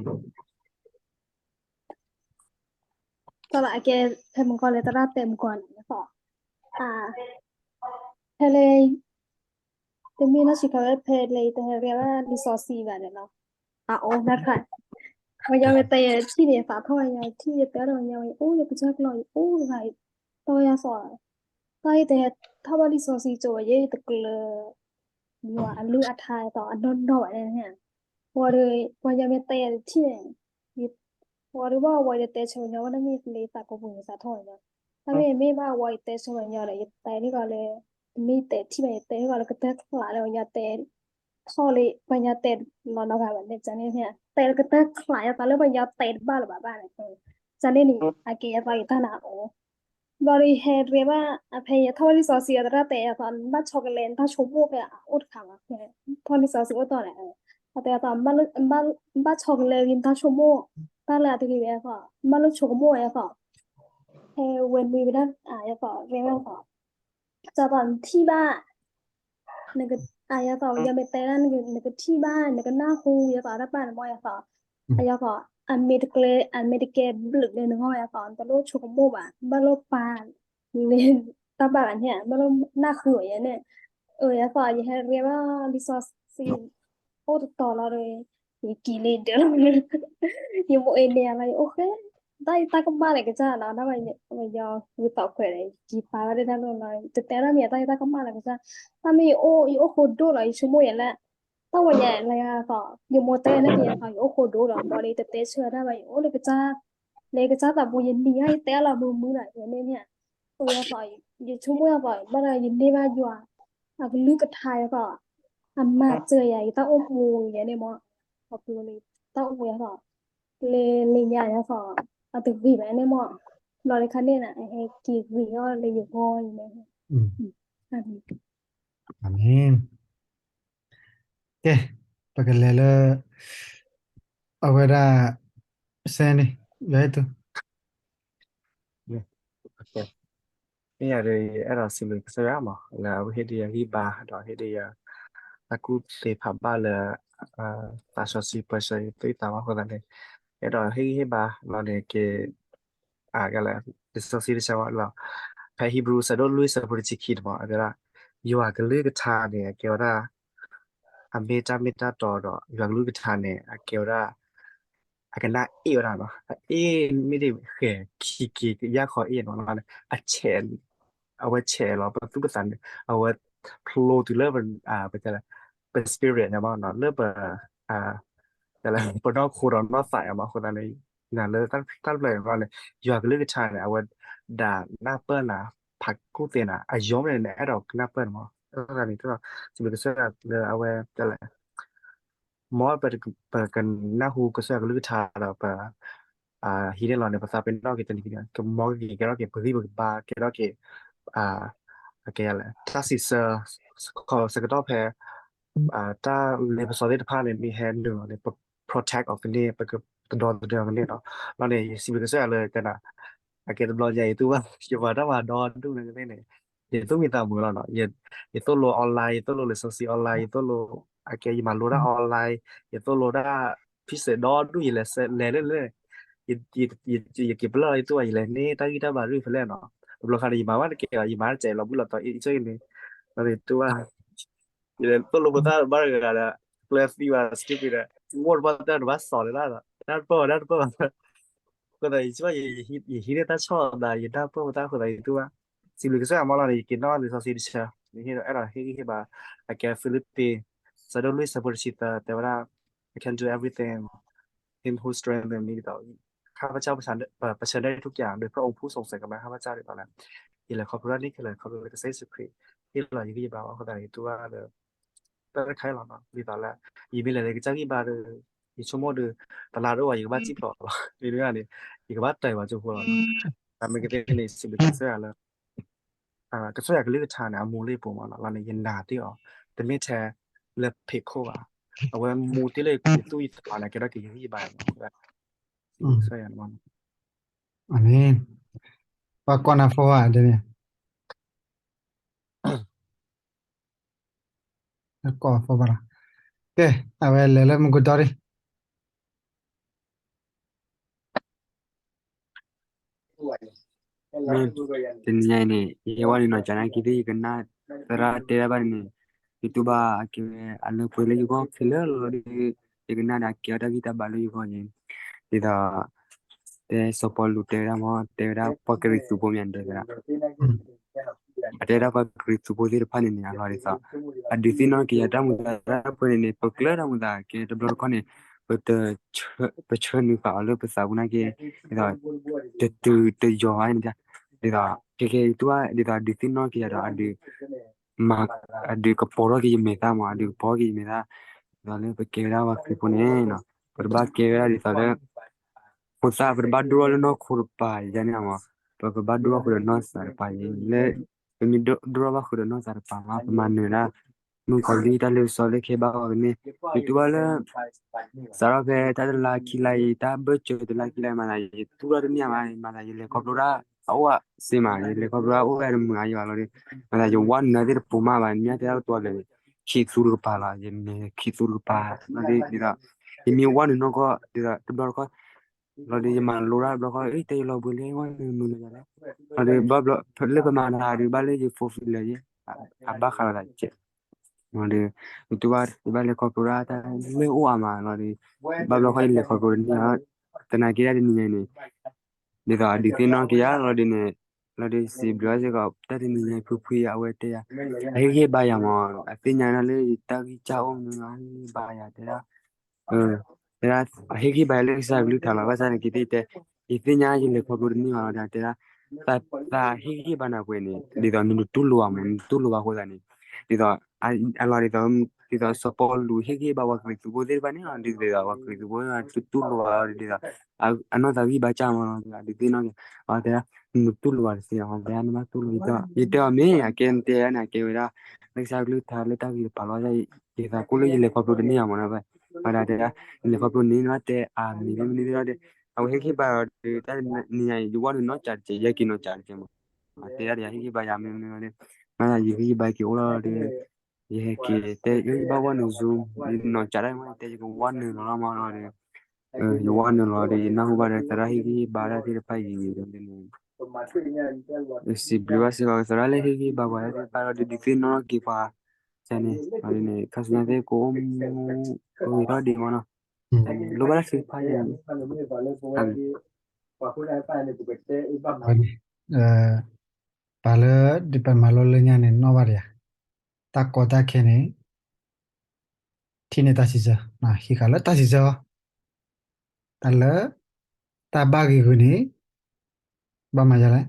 တၢ်လၢအကဲ ဖဲမုၢ်ကီၢ်လၢသရၣ်တဲမုၢ်ကီၢ်န့ၣ် ဖဲလၢ တမ့ၢ်နီၢ်ဆံးခါဝဲ ဖဲလၢယတဟဲရဲၣ်ဘၣ်လံာ်စီဆှံဘၣ်န့ၣ်လီၤ, အအိၣ်နၢ်ခါ ပှၤညီမ့ၢ်တဲယထံၣ်န့ၣ် ယသးထီၣ်ဝဲညီထံၣ် ယတဲဒီးညီ ယအိၣ်လၢကစၢ်ကျိာ် ယအိၣ်တဂၤ တၢ်ဝဲယသး တၢ်ယတဟဲထီၣ်ဘၣ်လံာ်စီဆှံကၠိဝဲ ယဲယတကျၢၤ ယွၤအလုၢ်အထါအသးအနီၢ်နီၢ်ဘၣ်န့ၣ်, ဝံၤဒီး ပှၤညီမ့ၢ်တဲယတထံၣ်န့ၣ် ဝံၤဒီးဘၣ်ဝံၤယတဲဆၢပှၤညီဘၣ် တမ့ၢ်လၢသးကိးပူၤယသးထီၣ်ဝဲညီ, တၢ်မ့ၢ်မ့ၢ်ဘၣ်ဝံၤယတဲဆၢပှၤညီဒီး ယတဲန့ၢ်ကီးလၢ တမ့ၢ်ယတဲထံၣ်ဘၣ် ယတဲန့ၢ်ကီးလၢကတၢၢ်ချးလၢပှၤညီတဲ ထီၣ်လံ ပှၤညီတဲလီၤနီတဂၤဘၣ်န့ၣ် န့ၣ် တဲလၢကတၢၢ်ချးယသးလၢပှၤညီတဲတဘၣ်လၢၤဘၣ်ဘၣ်န့ၣ်, န့ၣ်န့ၣ် အကဲယသးယတၢ်နးအိၣ် ဘျီဒီးဟဲရဲၣ်ဘၣ် အဖဲယထီၣ်ဘၣ်လံာ်စီဆှံအသရၣ်တဲယသး နဘၣ်ဆီကလဲၤ နတၢ်ဆိကမိၣ်ဖဲအအိၣ်တခါဘၣ်, ထီၣ်လံာ်စီဆှံအိၣ်တီၢ်န့ၣ်, အတဲယသး ဘၣ်ဆီကလဲၤဝံၤနတၢ်ဆိကမိၣ် တၢ်လၢအတဂ့ၤဝဲယသး ဘၣ်လိၣ်ဆိကမိၣ်ဝဲယသး, ဟဲဝဲနွံဝဲဒၣ် ယသး ရဲၣ်ဘၣ်ယသး စးထီၣ်နထံၣ်ဘၣ် ယသး ယမ့ၢ်တဲဒၣ် နကထံၣ်ဘၣ် နကနၢ်ဟူ ယသးတၢ်ပာ်န့ၣ်မ့ၢ်ယသး, ယသး အမ့ၢ်တကျဲ အမ့ၢ်တကဲဘျုးလၢနဂီၢ်ယသး တလိၣ်ဆိကမိၣ်ဘၣ် ဘၣ်လိၣ်ပာ် လၢတၢ်ဘၣ်ဂၤန့ၣ် ဘၣ်လိၣ်နၢ်ဟူအီၤယဲန့ၣ်, အၢ ယသး ယဟဲရဲၣ်ဘၣ်လံာ်စီဆှံ အိၣ်တတီၤလီၤဒီး ယက့ၤလံဒၢးလီၤ, ယမိၢ်အ့န့ၣ်လီၤ ယအိၣ်ဃဲ တၢ်ယတၢ်ကမၣ်လၢကစၢ်နီၤ တၢ်ဘၣ်ယဂုၤသးခွဲးဒီး ယက့ၤပာ်ဘၣ်ဒၣ်တၢ်လိၣ်နီၤ တတဲဒၣ်မ့ၢ်ယတၢ်ယတၢ်ကမၣ်လၢကစၢ်, တၢ်မ့ၢ်ယအိၣ် ယအိၣ်ဃိဒိၣ်လီၤ ယဆိကမိၣ်ယဲလၢ တၢ်ဝဲညါလၢယသး ယမိၢ်တဲန့ၣ်က့ၤယသး ယအိၣ်ဃိဒိၣ်လီၤ ဘျီဒီး တတဲဆၢတၢ်ဘၣ် ယအိၣ်လၢကစၢ် လၢကစၢ်သးပူၤ ယနံၤညါ ယတဲအလီၤမုာ်မုာ်လီၤ ယဲန့ၣ်န့ၣ်, အၢ ယသး ယဆိကမိၣ်ယသး ဘၣ်ဒီးယန့ၢ်ဘၣ်ယွၤ အကလုၢ်ကထါယသး အမၤစၢၤယၤ ယတၢ်အိၣ်မူယဲန့ၣ်မ့ၢ် ခီဖျိလၢ တၢ်အိၣ်မူယသး လၢလၢညါယသး အတဂ့ၤဘၣ်န့ၣ်မ့ၢ် ဘျီဒ်ခါန့ၣ် အဟဲက့ၤဂ့ၤထီၣ်လၢယဂီၢ်အံၤန့ၣ်, အၤမ့ၣ်, ကဲ, ပကလဲၤလၢ အဝဲဒၣ် စဲန့ၣ် ယၤအဲၣ်တူ မ့ၢ်ယၤဒီး ယအဲၣ်ဒိးစံးဘျုးကစၢ်ယွၤမး လၢအဝဲဟ့ၣ်ဒံးယၤဂံၢ်ဘါ ဒီးဟ့ၣ်ဒံးယၤ တၢ်ကူၣ်သ့ဖးဘၣ်လၢ သးစီဆှံပၢဆှၢယသွံၣ်သးမးအဃိသတးန့ၣ် အဲၣ်ဒိးဟ့ၣ်ဂံၢ်ဟ့ၣ်ဘါလီၤန့ၣ်က့ၤ လံာ်စီဆှံတဆၢဝဲလီၤ. ဖဲ Hebrew ဆၢဒိၣ်လွံၢ်ဆၢဖိတဆံခံန့ၣ်မး အကဲဝဲဒၣ် ယွၤကလုၢ်ကထါန့ၣ် အကဲဝဲဒၣ် အမ့ၢ်တၢ်မ့ၢ်တၢ်တီဒီး ယွၤကလုၢ်ကထါန့ၣ် အကဲဝဲဒၣ် အကနၣ်အ့ၣ်ဝဲဒၣ်နီၤ အအ့ၣ်မ့ၢ်ဒ်ဃဲၤခံက့ၤကယၢ်ခီအ့ၣ်နီၤ အဆဲး အဝဲဆဲးလီၤပသူၣ်ပသးန့ၣ် အဝဲဖျိတုၤလၢ ပ ပ ပ spirit န့ၣ်မး လၢပ ပနီၢ်ခိဒီးနီၢ်သးမး အဃိသတးန့ၣ် နၤလၢတၢ်တဖျၢၣ်န့ၣ် ယွၤကလုၢ်ကထါန့ၣ် အဝဲဒၣ်နၢ်ပၢၢ်နၤ ဖးကူၣ်သ့နၤ အယိာ်မ့ၢ်န့ၣ် နအဲၣ်ဒိးကနၢ်ပၢၢ်န့ၣ်မး အဃိသတးန့ၣ် စံးဘျုးကစၢ်ယွၤလၢအဝဲ မ်ပ ပကနၢ်ဟူကစၢ်ယွၤကလုၢ်ကထါဒီးပ ဟံးန့ၢ်လီၤန့ၣ် ပသးပ့ၤနီၣ်က့ၤတနံၤန့ၣ် ကမီက့ၤကဲထီၣ်က့ၤ ပဂံၢ်ပဘါကဲထီၣ်က့ၤ ကဲလဲၣ် တၢ်စံးဆၢ ဆၢကတီၢ်ဖဲ တၢ်လ့ပစီသ့ၣ်တဖၣ်န့ၣ် မ့ၢ်ဟဲနုာ်လီၤန့ၣ် ပ protect အီၤကန့ၢ် ပကတဒီသဒၢအီၤကန့ၢ်နီၤ လီၤန့ၣ် ယစံးဘျုးကစၢ်ယွၤလၢကနၣ် အကဲတဘျီညါ ယတူၢ်ဘၣ် ယမၤတၢ်မၤဒီဒူၣ်န့ၣ်ကန့ၢ်န့ၣ် ယသူၣ်မံသးမုာ်လီၤနီၤ ယသိၣ်လိ online ယသိၣ်လိလံာ်စီဆှံ online ယသိၣ်လိ အကဲယမၤလိတၢ် online ယသိၣ်လိတၢ် ဖံစဲးဒီဒူၣ် ယလဲၤလဲၤလၢ ယက့ၤပလၢၢ်လီၤ ယတူၢ်ဘၣ် ယလဲၤန့ၢ်တၢ်ဂံၢ်တၢ်ဘါရ့ၣ်ဖဲလဲၣ်နီၤ တဘျီခါန့ၣ် ယမၤဘၣ်တကဲဘၣ် ယမၤတကဲလီၤဘှံးလီၤတီၤအ့ၣ်ကၠၢန့ၣ် လီၤန့ၣ်တူၢ်ဘၣ် ယလဲၤသိၣ်လိဖိသၣ်ဘၣ်တဂၤဒီး လၢသံဝဲ stupid ဒီး ဝီၢ်တဘၣ်တၢ်တဘၣ်စီၤလၢတၢ် တၢ်တပၢၢ် တၢ်တပၢၢ် အဃိသတး ယစ့ၢ်ကီး ယဟံးန့ၢ်တၢ်ဆီၣ်သး ယတၢ်ပၢၢ်တၢ်အဃိသတး ယတူၢ်ဘၣ် စံးဘျုးကစၢ်ယွၤမးလီၤန့ၣ် ယက့ၤနီၣ်လံာ်စီဆှံတဆၢ ယဟ့ၣ်ဒီးအဲၣ်ဒိးဟ့ၣ်ဂံၢ်ဟ့ၣ်ဘါ အကဲဖံလံးပံၤ ဆၢဒိၣ်လွံၢ်ဆၢဖိတဆံသၢ တဲဝဲဒၣ် I can do everything him who strengthen me ဒ်သိး ข้าพเจ้าเผชิญได้ทุกอย่างโดยพระองค์ผู้ทรงสถิตกับข้าพเจ้า ဒ်သိးလၢ ယလဲၤခီဖျိတၢ်န့ၣ်ခဲလၢာ် ခီဖျိလၢကစၢ်ယ့ၣ်ၡူးခရံာ် ဟ့ၣ်လီၤယဂံၢ်ယဘါအဃိသတး ယတူၢ်ဘၣ်လၢ တၢ်တခါအံၤလီၤနီၤ ဒ်သိးလၢ ယမ့ၢ်လဲၤလၢကစၢ်ဂံၢ်ဘါဒီး ယဆိကမိၣ်ဒီး တလါတအိၣ်ဘၣ် ယကဘၣ်စံၣ်ဖျိးလီၤ ဒ်န့ၣ်န့ၣ် ယကဘၣ်တၢၢ်ဘၣ်ကၠိဖိလီၤနီၤ တၢ်မ့ၢ်ကသ့န့ၣ် စံးဘျုးကစၢ်ယွၤလၢ ကစၢ်ယွၤကလုၢ်ကထါန့ၣ် အမူလၢယပူၤမးနီၤ လီၤန့ၣ် ယနာ်တ့ၢ်အီၤ တမ့ၢ်ထဲလၢဖံးခိၣ်ဘၣ် အဝဲမူတ့ၢ်လၢယသူၣ်ယသးန့ၣ် ကဲထီၣ်က့ၤယဂံၢ်ယဘါမး ကစၢ်ယွၤန့ၣ်မးနီၤ အၤမ့ၣ် ပှၤကိးနၤဖိဘၣ်ဒ်န့ၣ် ကိးဖိဘၣ်လီၤ ကဲ အဝဲလဲၤလၢမုၢ်ကူတီၤဒံး မ့ၢ်တနံၤညါအံၤန့ၣ် ယဟဲဝဲန့ၣ်နီၤ ကနၣ်က့ၤသ့ၣ် ယကနၣ်သရၣ်တဲဒၣ်ဘၣ်န့ၣ် ယတူၢ်ဘၣ်အကဲဝဲအလၢပှဲၤလၢယဂီၢ်ခဲလၢာ်လီၤဒီး ယကနၣ်ဒီးအကဲအီၤတၢ်ဂံၢ်တၢ်ဘါလၢယဂီၢ်န့ၣ် ဒ်သိး တဲစီၤပီလူးတဲဝဲဒၣ်မ့ၢ် တဲဝဲဒၣ်ပှၤကရံၣ်သူးဖိမ့ၢ်တဲဝဲဒၣ် အတဲဒၣ်ပှၤကရံၣ်သူးဖိသ့ၣ်တဖၣ်န့ၣ်န့ၣ် အလီၢ်ဒ်သိး အဒုးသ့ၣ်နီၣ်က့ၤယၤတၢ်မုာ်သးတၢ်ပှဲၤန့ၣ်န့ၣ် ပကျၢၢ်တၢ်မုာ်သးကဲတဘျီတခီၣ်န့ၣ် ပ ပဆၢနုာ်ဃာ်အီၤလၢပသးပူၤနာ်က့ ဒ်သိး တတုၤတယီၤဘၣ်န့ၣ် ဒ်သိး ခဲကဲယတူၢ်ဘၣ် ဒ်သိးအဒုးသ့ၣ်နီၣ်က့ၤယၤဒီးအဒုး မၤ အဒုးကပီၤထီၣ်က့ၤယမဲာ်သၣ်မး အဒုးကပီၤထီၣ်က့ၤယမဲာ်သၣ် ဒ်သိးလၢပကဲဝဲဒၣ်ပှၤခရံာ်ဖိန့ၣ် ပတဘၣ်ကဲဝဲဒၣ်ဒ်သိးလၢ ဖိသၣ် ပတဘၣ်ဒိၣ်ထီၣ်လၢနီၢ်ခိတပၤယၤန့ၣ်မး ပကဘၣ်ဒိၣ်ထီၣ်ဃုာ်ဒီးနီၢ်သးတပၤယၤ လၢ ပမ့ၢ်ဒိၣ်ထီၣ်ဘၣ်ဃုာ်ဒီးနီၢ်သးတပၤမး ပမၤနၢၤဒၣ် မုၣ်ကီၤလံၢ်တၢ်လ့ပစီလၢခဲဘၣ်ဝဲကန့ၢ် ယတူၢ်ဘၣ်လၢ စးထီၣ်ဖဲတၢ်တလါခံလါအံၤ တၢ်ဘၢၣ်စၢၤတလါခံလါအံၤ မၤသး ယတူၢ်ထီၣ်တန့ၢ်မး မၤသး ယလဲၤခီဖျိတၢ်အအိၣ်စ့မး ယလဲၤခီဖျိတၢ်အိၣ်ဝဲတမုာ်အါယဘၣ်လီၤဒီး မၤသး ယဝါနုာ်သ့ၣ်တပိၤမးဘၣ် နမ့ၢ်တဲတၢ်ကတိၤလဲၣ်န့ၣ် ခံသူတကပၤလီၤ ယမဲာ်ခံသူတကပၤ လီၤဒ်သိး ယမ့ၢ်ဝါနုာ်နီၢ်ကီၢ် ဒ်သိးတဘျီတခီၣ် လီၤဒီးယမၤလိတၢ်တဘျီတခီၣ် တဲယလီၤဘှံးလၢဝါနုာ်မုာ်လီၤယၤလီၤ လီၤဒီး ဘၣ်ဘျီ လၢပမၤတၢ်ဒီး ဘၣ်လၢယဖိဖလၢယဲ အဘၣ်ဃးလိာ်သးကဲး လီၤဒီး ယတူၢ်ဘၣ် ယဘၣ်လဲၤခီဖျိဒၣ်တၢ်လၢအိၣ်အါမးလီၤဒီး ဘၣ်ဘျီခီၣ်ယလဲၤခီဖျိတန့ၢ် သနာ်က့ဒၣ်တနံၤညါန့ၣ် ဒ်သိးအဒုးသ့ၣ်နီၣ်က့ၤယၤလီၤဒီးန့ၣ် လီၤဒီးစံးဘျုးဘၣ်စ့ၢ်ကီး တၢ်တနံၤညါဖုဖုအဝဲတဲယၤ အဟ့ၣ်ဂံၢ်ဘါယၤမး အသ့ၣ်ညါဒၣ်လၢယတၢ်ဂံၢ်စၢ်အိၣ်မး အဟ့ၣ်ဂံၢ်ဘါယၤတဲဒၣ် တဲဒၣ် အဟ့ၣ်ဂံၢ်ဘါယၤလၢကစၢ်ကလုၢ်ကထါလီၤ ဘၣ်ဆၣ်န့ၣ် ကသ့ၣ်တဲ ယသ့ၣ်ညါယလဲၤခီဖျိတန့ၢ်ဘၣ်လီၤဒီးတဲဒၣ် သးဟ့ၣ်ဂံၢ်ဘါနၤပှဲၤန့ၣ် ဒ်သိးနတတူၢ်လိာ်ဘၣ်မး နတတူၢ်လိာ်ဘၣ်အဃိသတးန့ၣ် ဒ်သိး အလီၤဒ်သိး ဒ်သိးစီၤပီလူးဟ့ၣ်ဂံၢ်ဘါပှၤကရံၣ်သူးဖိသ့ၣ်တဖၣ်န့ၣ်လီၤ ဒ်သိးပှၤကရံၣ်သူးဖိတတူၢ်လိာ်ဘၣ်လီၤဒ်သိး အနီၢ်သးဂံၢ်ဘါစၢ်မးလီၤ ဒ်သိး နတတူၢ်လိာ်ဘၣ်တသ့လီၤ တဲဒၣ်နဘၣ်တူၢ်လိာ် ယတဲအီၤမ့ၢ် အကဲနတဲန့ၣ် အကဲဝဲဒၣ် လၢကစၢ်ကလုၢ်ကထါလၢတၢ်ဂ့ၤတပၤလီၤ ယသးကိၢ်လၢယလဲၤခီဖျိတန့ၢ်ဘၣ်မး ဘၣ်ဒၣ်တဲဒၣ် ယလဲၤခီဖျိန့ၣ် နဘၣ်တဲအၤမ့ၣ်လၢမနုၤသ့ၣ်ဒီး အဝဲဟ့ၣ်ဂံၢ်ဘါဒီး တၢ်နံၤညါအံၤ ယဝါနုာ်နီၢ်ကးတကဲး ယဟဲက့ၤနီၢ်ကးတကဲးမး တဲဒၣ်ဒီး ဟ့ၣ်ဂံၢ်ဘါယၤမနုၤမနုၤဒီး မ့ၢ်ယဟ့ၣ်ဂံၢ်ဘါက့ၤအိၣ်လီၤဒီး ယဟဲက့ၤတဲ ယဘၣ်ဝါနုာ် Zoom ယနီၢ်ကးဒၣ်မး တဲယကဝါနုာ်လီၤလီၤမးလီၤဒီး ယဝါနုာ်လီၤဒီး ယနၢ်ဟူဘၣ်ဒီး သရၣ်ဟ့ၣ်ဂံၢ်ဟ့ၣ်ဘါဒၣ်သ့ၣ်တဖၣ်အံၤန့ၣ် စံးဘျုးဘၣ်စ့ၢ်ကီး သရၣ်လၢဟ့ၣ်ဂံၢ်ဟ့ၣ်ဘါပှၤသ့ၣ်တဖၣ်ဒီး ဒုးသ့ၣ်နီၣ်က့ၤပှၤ န့ၣ် ခါဆူညါသ့ၣ်ကအိၣ်မူဂ့ၤထီၣ်ဒံးမးနီၤ လိၣ်ဘၣ်တၢ်သ့ၣ်တဖၣ်န့ၣ် ပှၤလၢဒ်ပမၤလိလၢညါန့ၣ် နီၣ်ဘၣ်ဒံးဧါ, တၢ်ကီတၢ်ခဲန့ၣ် ထံၣ်န့ၢ်တၢ်စံးဆၢ, ဟံးဃာ်လၢတၢ်စံးဆၢအီၤ, တၢ်လၢ တၢ်ဘၣ်ဂ့ၤဂ့ၤန့ၣ် ဘၣ်မၤယၤလဲၣ်,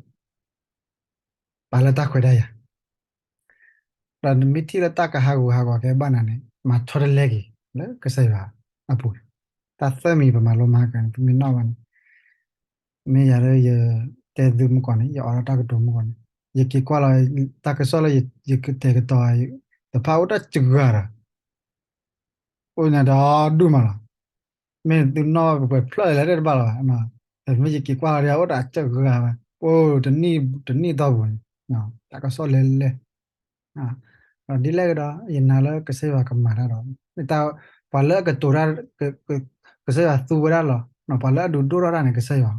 ပာ်လၢတၢ်ခွဲးတၢ်ယာ် ဒီးနမ့ၢ်ထံၣ်လၢတၢ်ကဟးဂူာ်ဟးဂီၤကဲဘၣ်နၤန့ၣ် မၤထီတလဲက့ၤ လၢကစၢ်ယွၤအပူၤ, တၢ်သၢမံၤပမၤလိမၤဟါကန့ၣ် ပမ့ၢ်နီၣ်ဘၣ်န့ၣ် မ့ၢ်ယၤလၢယတဲသုမုၢ်ကီၢ်န့ၣ် ယအိးထီၣ်တၢ်ကတိၤမုၢ်ကီၢ်န့ၣ် ယက့ၤကွၢ်လီၤ တၢ်ကစီၣ်လၢယကတဲာ်ကတီၤ တဖၣ်အိၣ်တၢ်စှၤဒီး အိၣ်ညါဒီဒူၣ်မးလီၤ. မ့ၢ်သုနီၣ်ပှဲၤဖျၢၣ်လဲၣ်တဘၣ်လီၤဘၣ်, မ့ၢ်ယက့ၤကွၢ်လီၤဒီး အိၣ်တၢ်စှၤဘၣ်, အိၣ်တနံၣ်တနံၣ်အတီၢ်ပူၤန့ၣ် တၢ်ကစီၣ်လဲၤလဲၤ ဒီးဒ်လဲၣ်ကဒီး ယနာ်လၢကစၢ်ယွၤကမၤတၢ်ဒီး ပှၤလၢအကတိၤတၢ် ကစၢ်ယွၤသူဝဲဒၣ်လီၤ. ပှၤလၢအဒုးဒိၣ်ထီၣ်တၢ်န့ၣ် ကစၢ်ယွၤ,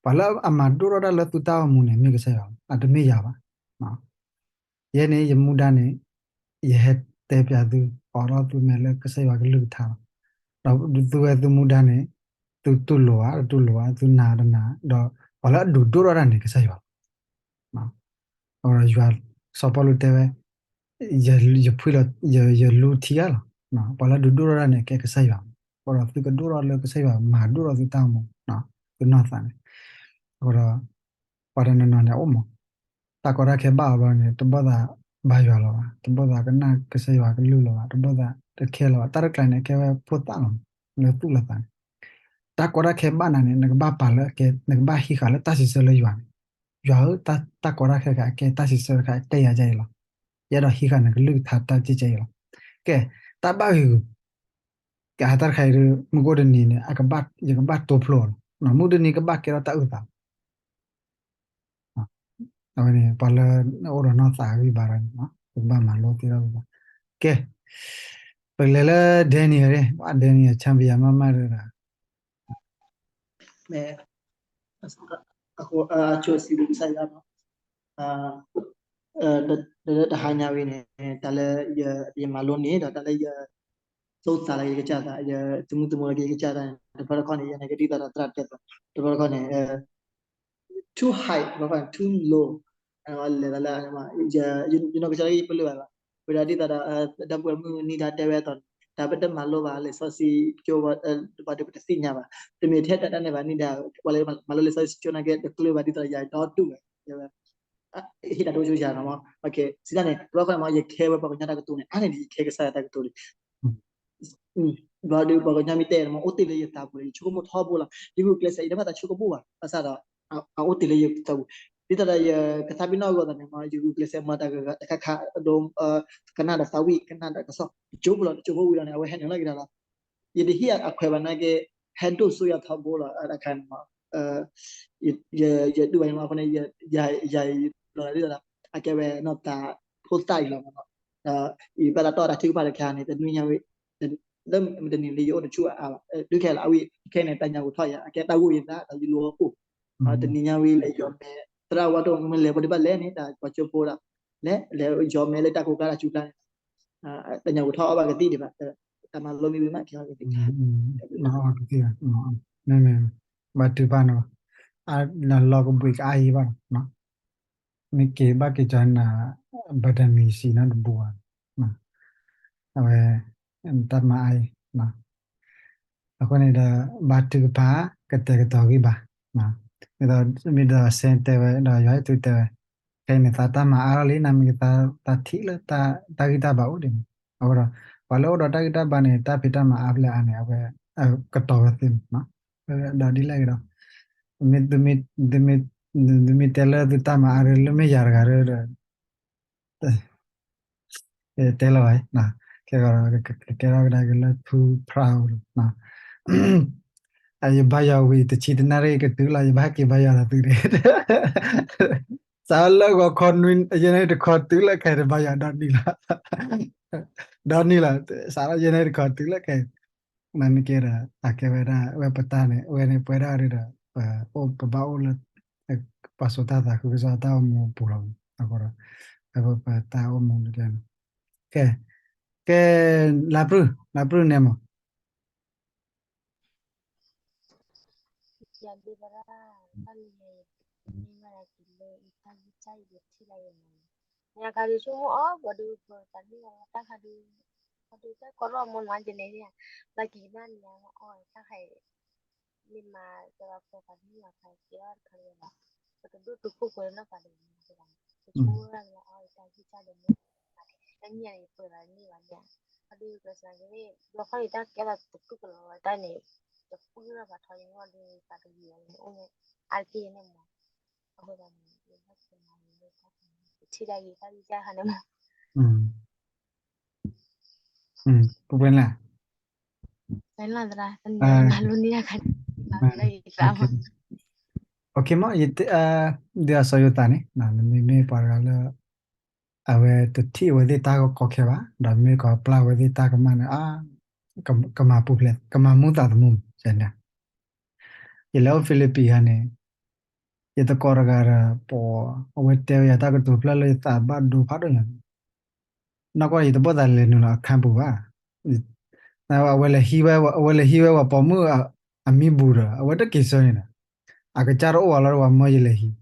ပှၤလၢအမၤဒိၣ်ထီၣ်တၢ်လၢသုတၢ်အိၣ်မူန့ၣ် မ့ၢ်ကစၢ်ယွၤ, အတမ့ၢ်ယၤဘၣ်. ယဲန့ၣ် ယမူဒါန့ၣ် ယဟဲတဲပျးသု အိးထီၣ်သုမဲာ်လၢကစၢ်ယွၤကလုၢ်ကထါလီၤ. ဒီးသုဝဲသုမူဒါန့ၣ် သုတူၢ်လိာ်ဧါ တတူၢ်လိာ်ဧါ သုနာ်တနာ် ဒီးပှၤလၢအဒုးဒိၣ်ထီၣ်တၢ်န့ၣ် ကစၢ်ယွၤလီၤ. အဃိဒီးယွၤ စီၤပီလူးတဲဝဲ ယဖှံလီၤ ယလူထံဧါလီၤ. ပှၤလၢဒုးဒိၣ်ထီၣ်တၢ်န့ၣ် ကဲကစၢ်ယွၤ. အဃိဒီးသုကဒိၣ်ထီၣ်လၢကစၢ်ယွၤမၤဒိၣ်ထီၣ်သုတၢ်အိၣ်မူ, သုနီၢ်သးန့ၣ်. အဃိဒီး ပှၤတနီၤနီၤန့ၣ်အိၣ်မး တၢ်ကီတၢ်ခဲဘၣ်အီၤဘျီန့ၣ် တဘၣ်သးဘါယွၤလီၤဘၣ်, တဘၣ်သးကနၣ်ကစၢ်ယွၤကလုၢ်လီၤဘၣ်, တဘၣ်သးတခဲလၢာ်ဘၣ်, တၢ်တကျါန့ၣ် အကဲဝဲဖိသၣ်လီၤ. လၢသူၣ်လၢသးန့ၣ် တၢ်ကီတၢ်ခဲဘၣ်နၤန့ၣ် နကဘၣ်ပာ်လၢအကဲ နကဘၣ်ဟံးဃာ်လၢတၢ်စံးဆၢလၢယွၤန့ၣ်, ယွၤဧၢ, တၢ်ကီတၢ်ခဲတခါ အကဲတၢ်စံးဆၢတခါ အတဲယၤဒ်အံၤလီၤ. ယအဲၣ်ဒိးဟံးဃာ်နကလုၢ်ကထါတၢ်စံးဆၢအံၤလီၤ. ကဲ, တၢ်ဘၣ်ဂ့ၤဂူာ် ကဲ တၢ်တခါအံၤဒီး မုၢ်ကအိၣ်တနံၤန့ၣ် ယကဘၣ်တိဖျိလီၤ. မုၢ်တနံၤကဘၣ်ကဲထီၣ်တၢ်အုၣ်သး အဝဲန့ၣ် ပှၤလၢအိၣ်ဒီးနီၢ်သးဂံၢ်ဘါဒီးန့ၣ် ပကဘၣ်မၤလိသ့ထီၣ်ပှၤ. ကဲ, ပကလဲၤလၢ Daniel ဒၣ်, ဝဲ Daniel ဆၢပယၤမးမးဒီး အဃိ အဆိစံးဘျုးကစၢ်ယွၤနီၤ, လၢတဟါညါဝဲန့ၣ် တၢ်လၢယမၤလိန့ၣ် ဒီးတၢ်လၢယ သိသးလၢကယကစၢ်သး ယသမုသမိးလၢကယကစၢ်သးန့ၣ် တဘျီတခီၣ်န့ၣ် ယနာ်က့ဒ်သိးဒီးသရၣ်တဲသး တဘျီတခီၣ်န့ၣ် too high, တဘျီတခီၣ်န့ၣ် too low, လဲၤသးလၢ ယနီၢ်ကစၢ်လၢယပလၢၢ်ဘၣ်လီၤ. ဝဲဒၣ်ဒ်သိးဒီး ဒီပုၢ်ဝဲၢ်မုၢ်နံၤဒါတဲဝဲအသိးန့ၣ် တၢ်ပတမၤလိဘၣ်လံာ်စီဆှံကၠိ ပှၤဒီးပတသ့ၣ်ညါဘၣ်, တမ့ၢ်ထဲတၢ်တၢ်န့ၣ်ဘၣ် နံၤဒါ ပှၤလၢမၤလိလံာ်စီဆှံကၠိနာ်က့ တကျၢၤဘၣ်ဒ်သိးဒီးယၤဒီဒူၣ်ဝဲ ဟ့ၣ်တၢ်တိစၢၤယၤနီၤမး, စံးတၢ်န့ၣ် တဘျီတခီၣ်န့ၣ်မး ယခဲဝဲပှၤကညီတၢ်ကတိၤန့ၣ် အါန့ၢ်ဒံးယခဲကစၢ်ယွၤတၢ်ကတိၤန့ၣ် ဘျီဒီးပှၤကညီမ့ၢ်တဲန့ၣ်မး အိၣ်တ့ၢ်လၢယသးပူၤလီၤ ယဆိကမိၣ်ထီဘိလီၤ ယဂုာ်ကျဲးစၢး ယတဘၣ်သးဆိကမိၣ်ဘၣ် ဘၣ်ဆၣ်ဒီး အအိၣ်တ့ၢ်လၢယသးပူၤ ဒ်သိးဒီးယကသးပ့ၤနီၣ်အဂီၢ်သးန့ၣ်မး ယဂုာ်ကျဲးစၢးမၤတၢ်ဂၤဂၤတခါခါ ဒိ ကနၣ်ဒီးသးဝံၣ် ကနၣ်ဒီးကစီၣ် တကၠိဖိလီၤ တကၠိဖိဝံၤလီၤန့ၣ် အဝဲဟဲနုာ်လီၤက့ၤဒီးလီၤ ယတဟ့ၣ်အခွဲးဘၣ်နာ်က့ ဟဲဒိၣ်စိယၤထီဘိလီၤ တခါန့ၣ်မး ယဒုးဘၣ်န့ၣ်မး အဃိန့ၣ် ယၤယလီၤဒ်သိးဒီး အကဲဝဲနီၢ်သးဖိသၣ်အံၤလီၤမး ဒီးယဘၣ်သးတီၢ်တၢ်ထုကဖၣ်တခါန့ၣ် တနွံညါဝဲ လၢမတနံၤလၢယအိၣ်တဆူၣ်အါဘၣ် ဒုးခဲလၢာ် အဝဲခဲန့ၣ် တၢ်ညၣ်ဂိၣ်ထီၣ်ယၤ အကဲတၢ်ဂိၢ်ယသး ဒီးယလိၤအီၣ်ကိၣ် တနံၤညါဝဲလၢယီၤမဲ သရၣ်ဝါတိၢ်မ့ၢ်လဲၤပှၤဒုးဘၣ်လဲၤန့ၣ် တၢ်ပှၤကၠိဖိဒီး လဲၤလဲၤယီၤမဲလၢတၢ်ကိးကျါတၢ်စူၤကျါန့ၣ် တၢ်ညၣ်ဂိၣ်ထီၣ်အီၣ်ဘၣ်ကသံၣ်ဒံးဘၣ် တၢ်မၤလိမ့ၢ်ဝံၤမးကဲအီၤကသံၣ် မ့ၢ်မ့ၢ် ဘၣ်ထုကဖၣ်နီၤ လီၤကဘှံးကအါယံၤဘၣ်နီၤ မ့ၢ်က့ၤဘၣ်က့ၤကၠီနၤ ဘၣ်တၢ်မံၤစံးနီတဘိဘၣ် အဝဲ တၢ်မၤအါအံၤ အဃိန့ၣ်ဒီး ဘါထုကဖၣ် ကတဲာ်ကတီၤဂံၢ်ဘါ ဒ်သိး မ့ၢ်ဒီးစဲတဲဝဲ ဒီးယွၤဟဲတုၤတဲဝဲ ခဲအံၤန့ၣ် သးတၢ်မၤအါထီၣ်လံ နမ့ၢ်ကသး သးထံၣ်လၢ တၢ်ဂံၢ်တၢ်ဘါအိၣ်ဒံးမး အဃိဒီး ပှၤလၢအိၣ်ဒီးတၢ်ဂံၢ်တၢ်ဘါန့ၣ် တၢ်ဖံးတၢ်မၤအါဖဲလဲၣ်အါန့ၣ် အဝဲ ကတီၤဝဲသ့မး ဒီးဒ်လဲၣ်ဂ့ၤဒီး သုမ့ၢ် သုမ့ၢ်တဲလၢသုတၢ်မၤအါလၢမ့ၢ်ယၤတဂၤဒီး တဲလီၤဘၣ် ကဲကဒီး ကကဲထီၣ်ကဒါက့ၤလၢဖုဖရၣ်အအိၣ်လီၤ ယဘါယွၤဝံၤ တဆံတနၣ်ရံၣ်ကတုၤလီၤ ယဘၣ်က့ၤဘါယွၤဒီးသုန့ၣ် စးလၢဂီၤခီနွံ ယဲၢ်နၣ်ရံၣ်တခီတုၤလၢခဲအံၤတဘါယွၤဒီနံၤလီၤ ဒီနံၤလီၤ စးလၢယဲၢ်နၣ်ရံၣ်တခီတုၤလၢခဲအံၤ မ့မ့ၢ်ကဲဒီး အကဲဝဲဒၣ် ဝဲပတၢ်န့ၣ် ဝဲန့ၣ်ပဝဲဒၣ်ဒီး ပအိၣ်ပဘၣ်အိၣ်လၢ ပှၤစိာ်တၢ်သးခုကစီၣ်တၢ်အိၣ်မူအပူၤလီၤ. အဃိဒီး ပတၢ်အိၣ်မူန့ၣ် ကဲ ကဲ လါပြုၢ် လါပြုၢ်န့ၣ်မး ယၤဒုးသရၣ် တၢ်လံၤယၤ ယမ့ၢ်မၤလၢက့ၤလၢယတၢ်ဂံၢ်စၢ်ယတထံၣ်လၢယမၤန့ၣ် ယၤခါဒုးဆိကမိၣ်အီၤ ပှၤဒုးပှၤတၢ်န့ၢ်လီၤ တၢ်ခါဒုး ပှၤဒုးတၢ်ကီထီၣ်မီၢ်မၤကလဲၤန့ၣ် လၢက့ၤဘၣ်န့ၣ်ယၤမ့ၢ်အီၣ်တၢ်ခါအံၤ မ့ၢ်မၤကလီၤပှၤတၢ်န့ၢ်လီၤခါကဲထီၣ်တခါလၢၤဘၣ် ပတဒိၣ်တုာ်ခိၣ်ပှဲၤနီၢ်ပှၤဒုး ပဆိကမိၣ်လၢအီၤတၢ်ဂံၢ်စၢ်ဒီးမ့ၢ် တၢ်န့ၣ်ယပှဲၤလီၤန့ၢ်ဘၣ်န့ၣ် အဒုးကစၢ်က့ၤန့ၣ် ဘျီခီအံၤတၢ်ကဲလီၤတကုၢ်ကလီၤဝဲတၢ်န့ၣ် တကုၢ်လီၤဘၣ်ထီၣ်ယမီၢ်ဒုးပာ်တဂ့ၤအီၤန့ၣ် အိၣ်န့ၣ် အါတက့ၢ်န့ၣ်မး အဃိသတးန့ၣ် ယဘၣ်ကမၤန့ၣ် ထံၣ်ဒၣ်ဂ့ၤတၢ်ဂံၢ်စၢ်ခါန့ၣ်မး ပဝဲလၢ သရၣ် တနံၤမၤလိန့ၢ်တၢ်ခါန့ၣ် မၤလၢယသးမး OK မး ယတဲ ဒ်အစီၤယိၤသးန့ၣ် နမ့မ့ၢ်ပှၤတဂၤလၢ အဝဲတထံၣ်အဝဲသ့ၣ်တၢ်ကီခဲဘၣ် ဒီးမ့ၢ်ကီးပျၢ်အဝဲသ့ၣ်တၢ်ကမၣ်န့ၣ် အါ ကမၤပူၤဖျဲး ကမၤမူသးသမူ ယၤန့ၣ် ယလဲၤအိၣ်ဖံလံးပံးခါန့ၣ် ယသကိးတဂၤဒီး ပှၤ အဝဲတဲဝဲယၤတၢ်ကတိၤဖျၢၣ်လၢယသးဘၣ်ဒိဖးဒိၣ်ညါန့ၣ် နီၢ်ကီၢ် ယတဘၣ်သးလဲၤနုာ်လီၤအခါပူၤဘၣ်. အဝဲလဲၤဟံးဝဲ အဝဲလဲၤဟံးဝဲပှၤပိာ်မုၣ်အမံဘူးဒီး အဝဲတက့ၤဆၢန့ၣ်ဒီး အကစၢ်တအိၣ်ဘၣ်လီၤဒီး ပှၤမၢယလဲၤဟံး,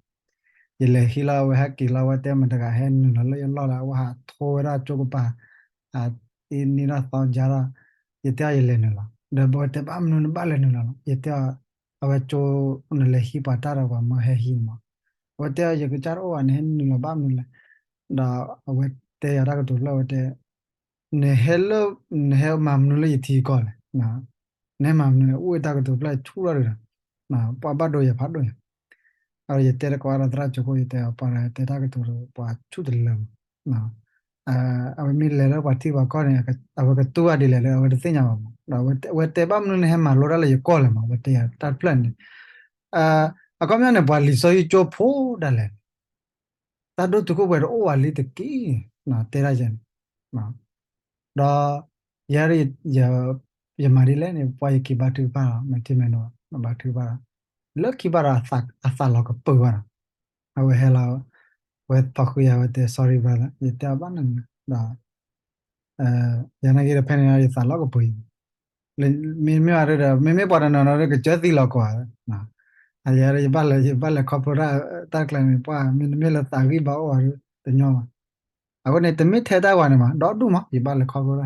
ယလဲၤဟံးလီၤ အဝဲဟဲက့ၤလီၤ အဝဲတဲမတၤတဂၤဟဲနုာ်လီၤလၢယလီၢ်လၢ အဝဲဟးထိဝဲဒၣ်ကၠိကပၤ အ့န့ၣ်ဒီးသီကါဒီး ယတဲအီၤယလဲၤနုာ်လီၤ ဒီးပဝဲတဲဘၣ်မနုၤနဘၣ်လဲၤနုာ်လီၤလီၤ ယတဲအီၤ အဝဲကၠိ နလဲၤဟံးပှၤတၢ်ဒီးပှၤမၢဟဲဟံးမး, အဝဲတဲအီၤ ယကစၢ်တအိၣ်ဘၣ် နဟဲနုာ်လီၤဘၣ်မနုၤလဲၣ်, ဒီးအဝဲတဲယၤတၢ်ကတိၤဖျၢၣ် အဝဲတဲ နဟဲလၢ နဟဲမၤမနုၤလၢယထံကီၢ်လဲၣ်, နဟဲမၤမနုၤလဲၣ် အိၣ်ဝဲတၢ်ကတိၤဖျၢၣ်ဆူၣ်ထီၣ်ဒံးဒီး ပှၤဘၣ်ဒိယၤဖးဒိၣ်ညါ, အယတဲတကိးဒီးသရၣ်ကၠိခိၣ် ယတဲအီၤ ပှၤတဲတၢ်ကတိၤဒီး ပှၤဆူၣ်တလၢာ်မး, အဝဲမ့ၢ်လဲၤလၢပှၤထံပှၤကီၢ်န့ၣ် အဝဲကတူၢ်ဘၣ်ဒ်လဲၣ်လၢ အဝဲတသ့ၣ်ညါဘၣ်မး, ဒီးအဝဲတဲဘၣ်မနုၤနဟဲမၤလိတၢ်လၢယကီၢ်လဲၣ်မး အဝဲတဲယၤတၢ်တဖျၢၣ်န့ၣ်, အခီပညီန့ၣ် ပှၤလံာ်စီဆှံကၠိဖိဒၣ်လဲာ်န့ၣ် တၢ်ဒိၣ်တုာ်ခိၣ်ပှဲၤတအိၣ်ဘၣ်လံတက့ၢ်, တဲဒၣ်ယဲန့ၣ်, ဒီး ယဲ ယမၤဒ်လဲၣ်န့ၣ် ပှၤယက့ၤဘါထုကဖၣ်လီၤ မ့ၢ်ထံမဲာ်နီၤ ဘါထုကဖၣ်လီၤ, လၢခံဘၣ်ဒီး အသးလီၤကပၢၤဘၣ်ဒီး အဝဲဟဲလီၤ ဝဲဖီၣ်ဃုာ်ယၤ ဝဲတဲ sorry brother ယတဲအီၤဘၣ်နၤန့ၣ်ဒီး ယနာ်က့ဒီးဖဲန့ၣ် ယသးလီၤကပၢၤအံၤ မ့မ့ၢ်ဘၣ်ဒီး မ့မ့ၢ်ပှၤတနီၤနီၤဒီး ကစၢ်သံလီၤကီးဧါ, ယဲဒီး ယဘၣ်လဲၤ ယဘၣ်လဲၤခီဖျိတၢ် တၢ်ကျဲမ့ၢ်ပှၢ် မ့တမ့ၢ်လၢသးဂံၢ်ဘါအိၣ်ဧါဒီး တညီဘၣ်. အဃိန့ၣ် တမ့ၢ်ထဲတၢ်ဝဲန့ၣ်မး ဒီဒူၣ်မး ယဘၣ်လဲၤခီဖျိတၢ်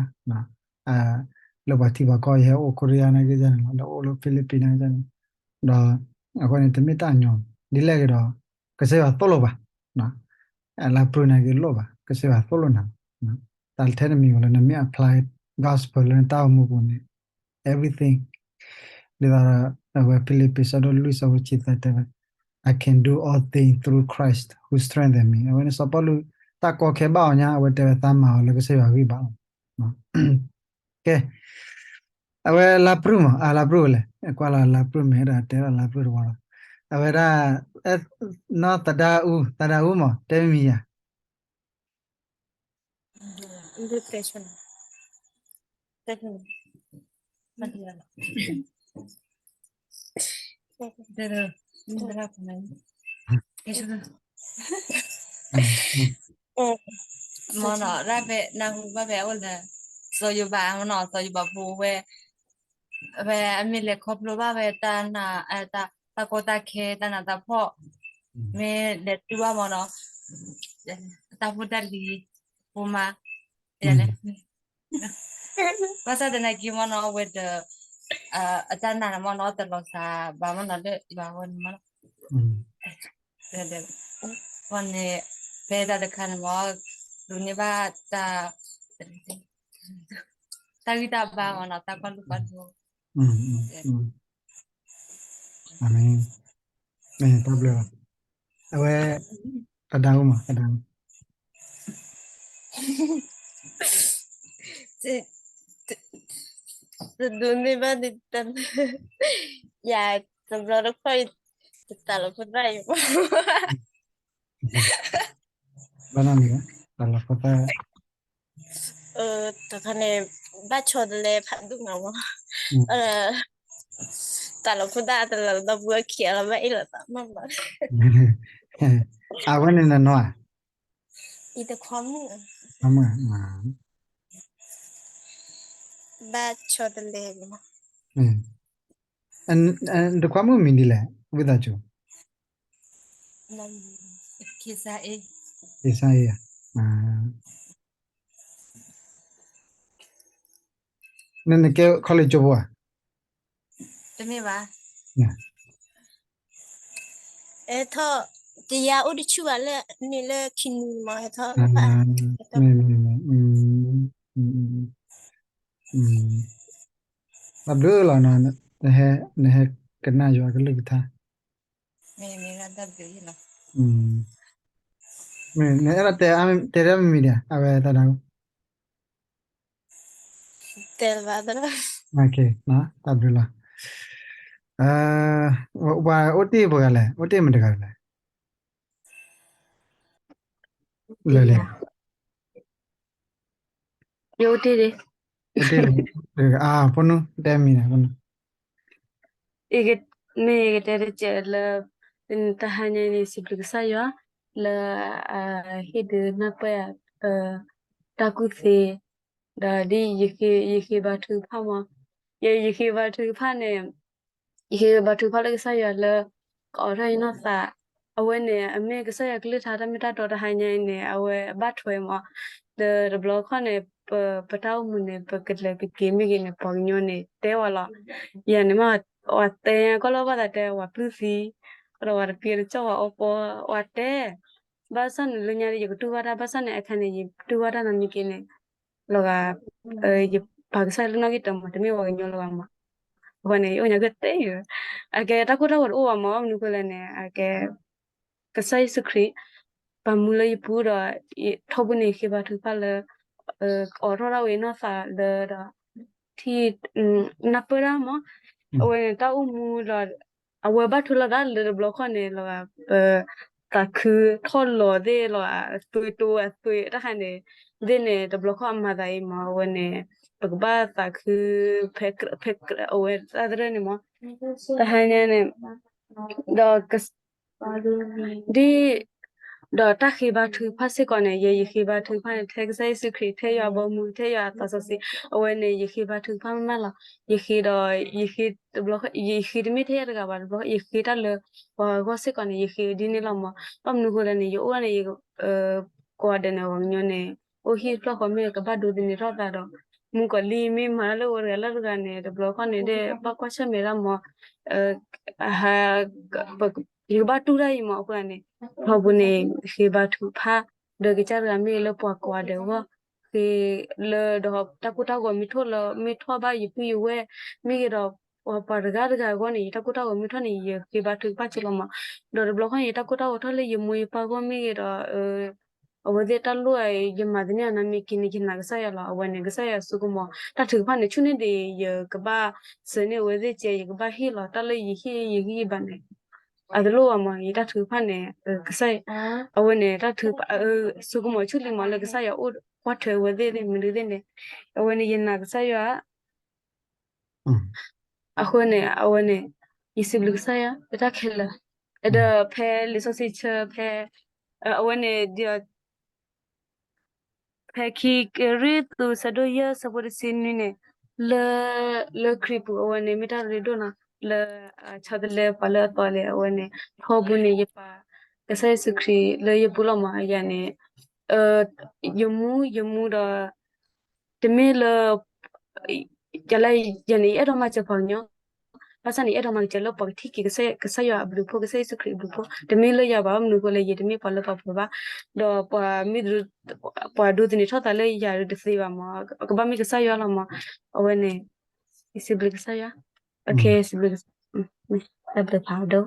လၢပှၤထံပှၤကီၢ် ယဟဲအိၣ်ခိရံယါနာ်က့န့ၣ်လီၤ ဒီးအိၣ်လၢ Philippines နာ်က့န့ၣ် ဒီး အဃိန့ၣ် တမ့ၢ်တၢ်ညီ ဒ်လဲၣ်ဂ့ၤဒီး ကစၢ်ယွၤသိၣ်လိဘၣ် လၢပြူၢ်နာ်က့လိၣ်ဘၣ် ကစၢ်ယွၤသိၣ်လိနၤ တၢ်ထဲတမံၤဝဲလၢနမ့ၢ် apply gospel လၢနတၢ်အိၣ်မူပူၤန့ၣ် everything ဒ်သိးဒီး အဝဲ Philippians အဆၢဒိၣ်လွံၢ် အဆၢဖိတဆံသၢတဲဝဲ I can do all things through Christ who strengthen me အဝဲန့ၣ်စီၤပီလူး တၢ်ကီခဲဘၣ်အီၤညါ အဝဲတဲဝဲ သးမၤအီၤလၢကစၢ်ယွၤဂံၢ်ဘါလီၤ ကဲ အဝဲလါပြူၢ်မး အလါပြူၢ်ဝဲလဲၣ် ကွၢ်လီၤလါပြူၢ်မ့ၢ်ဒီးတဲလီၤလါပြူၢ်တဝီလီၤ အဝဲဒၣ် နီၢ်သဒါအူ သဒါအူမး တဲမံၤယၤ မနီၤ ဒၣ်ဖဲနၢ်ဟူဘၣ်ဖဲအိၣ်လၢ စီၤယိၤဘးမနီၤ စီၤယိၤဘးဖိဝဲ ဝဲအမ့ၢ်လဲၤခီဖျိဘၣ်ဝဲ တၢ်နး တၢ်ကီတၢ်ခဲ တၢ်နးတၢ်ဖှီၣ် မ့ၢ်လဲၤတူၢ်ဘၣ်မနီၤ တၢ်ဖိတၢ်လံၤ ဖိမါ ဘၣ်ဆၣ်သနာ်က့မနီၤ အဝဲဒီး အတၢ်နာ်န့ၣ်မနီၤ တလီၤစှၤဘၣ်မနီၤ လၢယွၤအဂီၢ်န့ၣ်မနီၤ ဒီး ဖဲန့ၣ် ဖဲတၢ်တခါန့ၣ်မနီၤ ဒိးန့ၢ်ဘၣ်တၢ် တၢ်ဂံၢ်တၢ်ဘါမနီၤ တၢ်ကွၢ်လိကွၢ်ဒိ အၤမ့ၣ် မ့ၢ်တၢ်ဘျုးလီၤ အဝဲ သဒါအူမး သဒါအူ တဒိးန့ၢ်ဘၣ်န့ၣ် ယၤ တဘျီတခီၣ် ယတၢ်လီၤဖိသၣ်အံၤ ဘၣ်နီၢ်န့ၣ် တၢ်လီၤဖိသၣ် တခါန့ၣ် ဘၣ်ဆီတလဲဖးဒိၣ်မးမး တၢ်လီၤဖိသၣ်တလီၤဒီပုၢ်ဝဲၢ်ခံဂၤလီၤ ဘၣ်အ့ၣ်လိာ်သးမးမး အဝဲန့ၣ်နနီၤဧါ အံၤတခွါမုၣ် ခွါမုၣ် ဘၣ်ဆီတလဲမး တခွါမုၣ်မံၤဒ်လဲၣ် ဝံသးစူၤ က့ၤစါအ့ က့ၤစါအ့ နနကဲ college ကၠိဖိဧါ တမ့ၢ်ဘၣ် ဟဲထီၣ် တယါအိၣ်တဆူၣ်ဘၣ်လၢန့ၣ်လၢခံနံၤမး ဟဲထီၣ် မ့ၢ် မ့ၢ် မ့ၢ် တၢ်ဘျုးလီၤနီၤ နဟဲကနၣ်ယွၤကလုၢ်ကထါ မ့ၢ် မ့ၢ် နအဲၣ်ဒိးတဲ တဲဒၣ်မ့ၢ်မံၤဒံး အဝဲတၢ်ဒၣ် တဲလၢၤဘၣ်သရၣ် တၢ်ဘျုးလီၤ ပှၤအိၣ်တ့ၢ်ပှၤဂၤလဲၣ် အိၣ်တ့ၢ်မတၤတဂၤလဲၣ် လၢလဲၣ် ယအိၣ်တ့ၢ်ဒံး အိၣ်တ့ၢ်လံ အါ ဖိနူ တဲမံၤန့ၣ် ဖိနူ မ့ၢ်ယကတဲတကဲးလၢ တဟါညါအံၤန့ၣ် စံးဘျုးကစၢ်ယွၤ လၢ ဟ့ၣ်ဒုးနၢ်ပၢၢ် အ တၢ်ကူၣ်သ့, ဒီးဒ်ယဃ့ဘါထုကဖၣ်မး, ယဃ့ဘါထုကဖၣ်န့ၣ်, ယဃ့ဘါထုကဖၣ်လၢကစၢ်ယွၤလၢ ကအိးထီၣ်ယနီၢ်သး, အဝဲန့ၣ် အမ့ၢ်ကစၢ်ယွၤကလုၢ်ကထါတၢ်မ့ၢ်တၢ်တီတဟါညါအံၤန့ၣ် အဝဲဘၣ်ထွဲမး, ဒီးတဘျီခီၣ်န့ၣ် ပတၢ်အိၣ်မူန့ၣ် ပကလဲၤကက့ၤမ့ၢ်ဂ့ၤန့ၣ် ပှၤကညီန့ၣ်တဲဝဲလီၤ. ယၤန့ၣ်မ့ၢ် ဝၤတဲကီၢ်လီၤဘၣ်သးတဲ ဝၤပျုၢ်သံ, ဒီးဝၤတပျဲတကၠီၣ်ဝၤအီပီ, ဝၤတဲ, ဘၣ်ဆၣ်န့ၣ်လၢညါဒီး ယကတူၢ်ဘၣ်တၢ် ဘၣ်ဆၣ်န့ၣ် အခါန့ၣ် ယတူၢ်ဘၣ်တၢ်နီတမံၤက့န့ၣ် လီၤဂာ်, ယပာ်ကစၢ်ယွၤလၢနီၣ်ဂံၢ်တမီၤ တမ့ၢ်ပှၤကညီလၢၤဘၣ်မး, အဃိန့ၣ် ယအိၣ်ညါကတဲ, အကဲတၢ်ကိၢ်တၢ်ဂီၤတအိၣ်ဘၣ်မး မနုၤဃိလဲၣ်န့ၣ် အကဲ ကစၢ်ယ့ၣ်ၡူးခရံာ် ပာ်မူလၢယပူၤဒီး ထီဘိန့ၣ် ယဃ့ဘါထုကဖၣ်လၢ အိးထီၣ်ဒၣ်ဝဲနီၢ်သးလၢဒီး ထံၣ် နၢ်ပၢၢ်တၢ်မး, အဝဲန့ၣ် တၢ်အိၣ်မူဒီး အဝဲဘၣ်ထွဲလီၤဒၣ်လၢတဘျီခီၣ်န့ၣ် လီၤဂာ် ပသးခုထီၣ်လီၤသ့ၣ်လီၤ အသွံၣ်တိအသွံၣ်တၢ်ခါန့ၣ် သ့ၣ်န့ၣ် တဘျီခီၣ်အမၤသးအံၤမး အဝဲန့ၣ် ပကဘၣ်သးခု ဖဲ ဖဲ အဝဲတၢ်သရၢၣ်န့ၣ်မး တဟါညါန့ၣ် ဒီး ဒ် ဒီးတၢ်ဃ့ဘါထုကဖၣ်စ့ၢ်ကီးန့ၣ် ယ ယဃ့ဘါထုကဖၣ်န့ၣ် ထဲကစၢ်ယ့ၣ်ၡူးခရံာ် ထဲယွၤအဘီအမုၢ် ထဲယွၤအသးစီဆှံ အဝဲန့ၣ် ယဃ့ဘါထုကဖၣ်မးမးလီၤ. ယဃ့ဒီး ယဃ့တဘျီ ယဃ့တမ့ၢ်ထဲယၤတဂၤဘၣ် တဘျီ ယဃ့တၢ်လၢ ပှၤဂီၢ်စ့ၢ်ကီးန့ၣ် ယဃ့ဒ်န့ၣ်လီၤမး. ဘၣ်မနုၤဃိလဲၣ်န့ၣ် ယအိၣ်န့ၣ် ယ ကိးဂၤဒဲးန့ၣ် ပှၤကညီန့ၣ် အိၣ်ဟံၣ်တဖျၢၣ်ဃီမ့ၢ်ကဘၣ်ဒိးသန့ၤထီၣ်သးဒီး မုၣ်ကီၤလံၢ်မ့ၢ်မၤတၢ်လၢအဝဲတဂၤလၢတဂၤန့ၣ် တဘျီခီၣ်န့ၣ် ဒဲးဘၣ်ကွၢ်ဆၢၣ်မဲာ်တၢ်မး ယကဘၣ်တူၢ်တၢ်အံၤမးအဃိန့ၣ် ထီဘိန့ၣ် ဃ့ဘါထုကဖၣ် ဒီးကစၢ်တဂၤမ့ၢ်ဂ့ၤလၢပှၤကိးဂၤဒဲးအဂီၢ် ဃ့လၢဒီးတၢ်ကိၢ်တၢ်ဂီၤမ့ၢ်ထီၣ်လၢ မ့ၢ်ထီၣ်ဘၣ်ယပုၢ်ယဝဲၢ် မ့ၢ်ဂ့ၤဒီး ပှၤတဂၤတဂၤအဂီၢ်န့ၣ် ယတၢ်ကိၢ်တၢ်ဂီၤမ့ၢ်ထီၣ်န့ၣ် ယဃ့ဘါထုကဖၣ်က့ၤလီၤမး. ဒီးတဘျီခီၣ်န့ၣ် ယတၢ်ကိၢ်တၢ်ဂီၤထီၣ်လၢယမိၢ်ယပၢ်အဂီၢ်မ့ၢ်ဂ့ၤဒီး အဝဲသ့ၣ်တၢ်လိၣ် ယမၤသန့ၤအနါမ့ၢ်က့န့ၣ် ယနာ်ကစၢ်ယွၤလီၤ. အဝဲန့ၣ် ကစၢ်ယွၤဆိကမိၣ် တၢ်ထုကဖၣ်န့ၣ် ဆူၣ်န့ၢ်ဒံး ယကဘၣ်စၢၤန့ၢ်အဝဲသ့ၣ်ကဲ ယကဘၣ်ဟ့ၣ်လီၤ တၢ်လၢယဟ့ၣ်ယဂံၢ်ယဘါန့ၣ် အတလိၣ်ဘၣ်မး ယတၢ်ထုကဖၣ်န့ၣ် ကစၢ် အဝဲန့ၣ် တၢ်ထုကဖၣ် ဆိကမိၣ်ဆူၣ်လံမးလၢကစၢ်ယွၤအိၣ်ကွၢ်ထွဲအဝဲသ့ၣ်မနုၤသ့ၣ်န့ၣ် အဝဲန့ၣ် ယနာ်ကစၢ်ယွၤ အဃိန့ၣ် အဝဲန့ၣ် ယစံးဘျုးကစၢ်ယွၤ လၢတၢ်ခဲလၢာ် ဒီးဖဲလံာ်စီဆှံဆၢဖဲ အဝဲန့ၣ် ဒီး ဖဲခံကရံၣ်သူး ဆၢဒိၣ်ယဲၢ် ဆၢဖိတဆံနွံန့ၣ် လၢ လၢခရံာ်ပူၤအဝဲန့ၣ် မ့ၢ်တၢ်ရ့ဒိၣ်နီၤ လၢ ဆီတလဲပှၤလၢအသီလဲၣ် အဝဲန့ၣ် ထီဘိန့ၣ် ယပာ် ကစၢ်ယ့ၣ်ၡူးခရံာ်လၢယပူၤလီၤမး ယၤန့ၣ် ယမူ ယမူဒီး တမ့ၢ်လၢ ကလၢယၤန့ၣ် ယအဲၣ်ဒိးမၤစၢၤပှၤကညီ ဘၣ်ဆၣ်န့ၣ် ယအဲၣ်ဒိးမၤစၢၤလၢပှၤကထံၣ်က့ၤ ကစၢ်ယွၤအဘျုးအဖှိၣ် ကစၢ်ယ့ၣ်ၡူးခရံာ်အဘျုးအဖှိၣ် တမ့ၢ်လၢယၤဘၣ် ဘၣ်မနုၤအဃိလဲၣ် ယတမ့ၢ်ပှၤလၢပှဲၤဘၣ် ဒီးပှၤမ့ၢ် ပှၤဒိးသန့ၤထီၣ်သးလၢယၤတသ့ဘၣ်မး ကဘၣ်မ့ၢ်ကစၢ်ယွၤလီၤမး အဝဲန့ၣ် ယစံးဘျုးကစၢ်ယွၤ စံးဘျုး တၢ်ဘျုးဖးဒိၣ်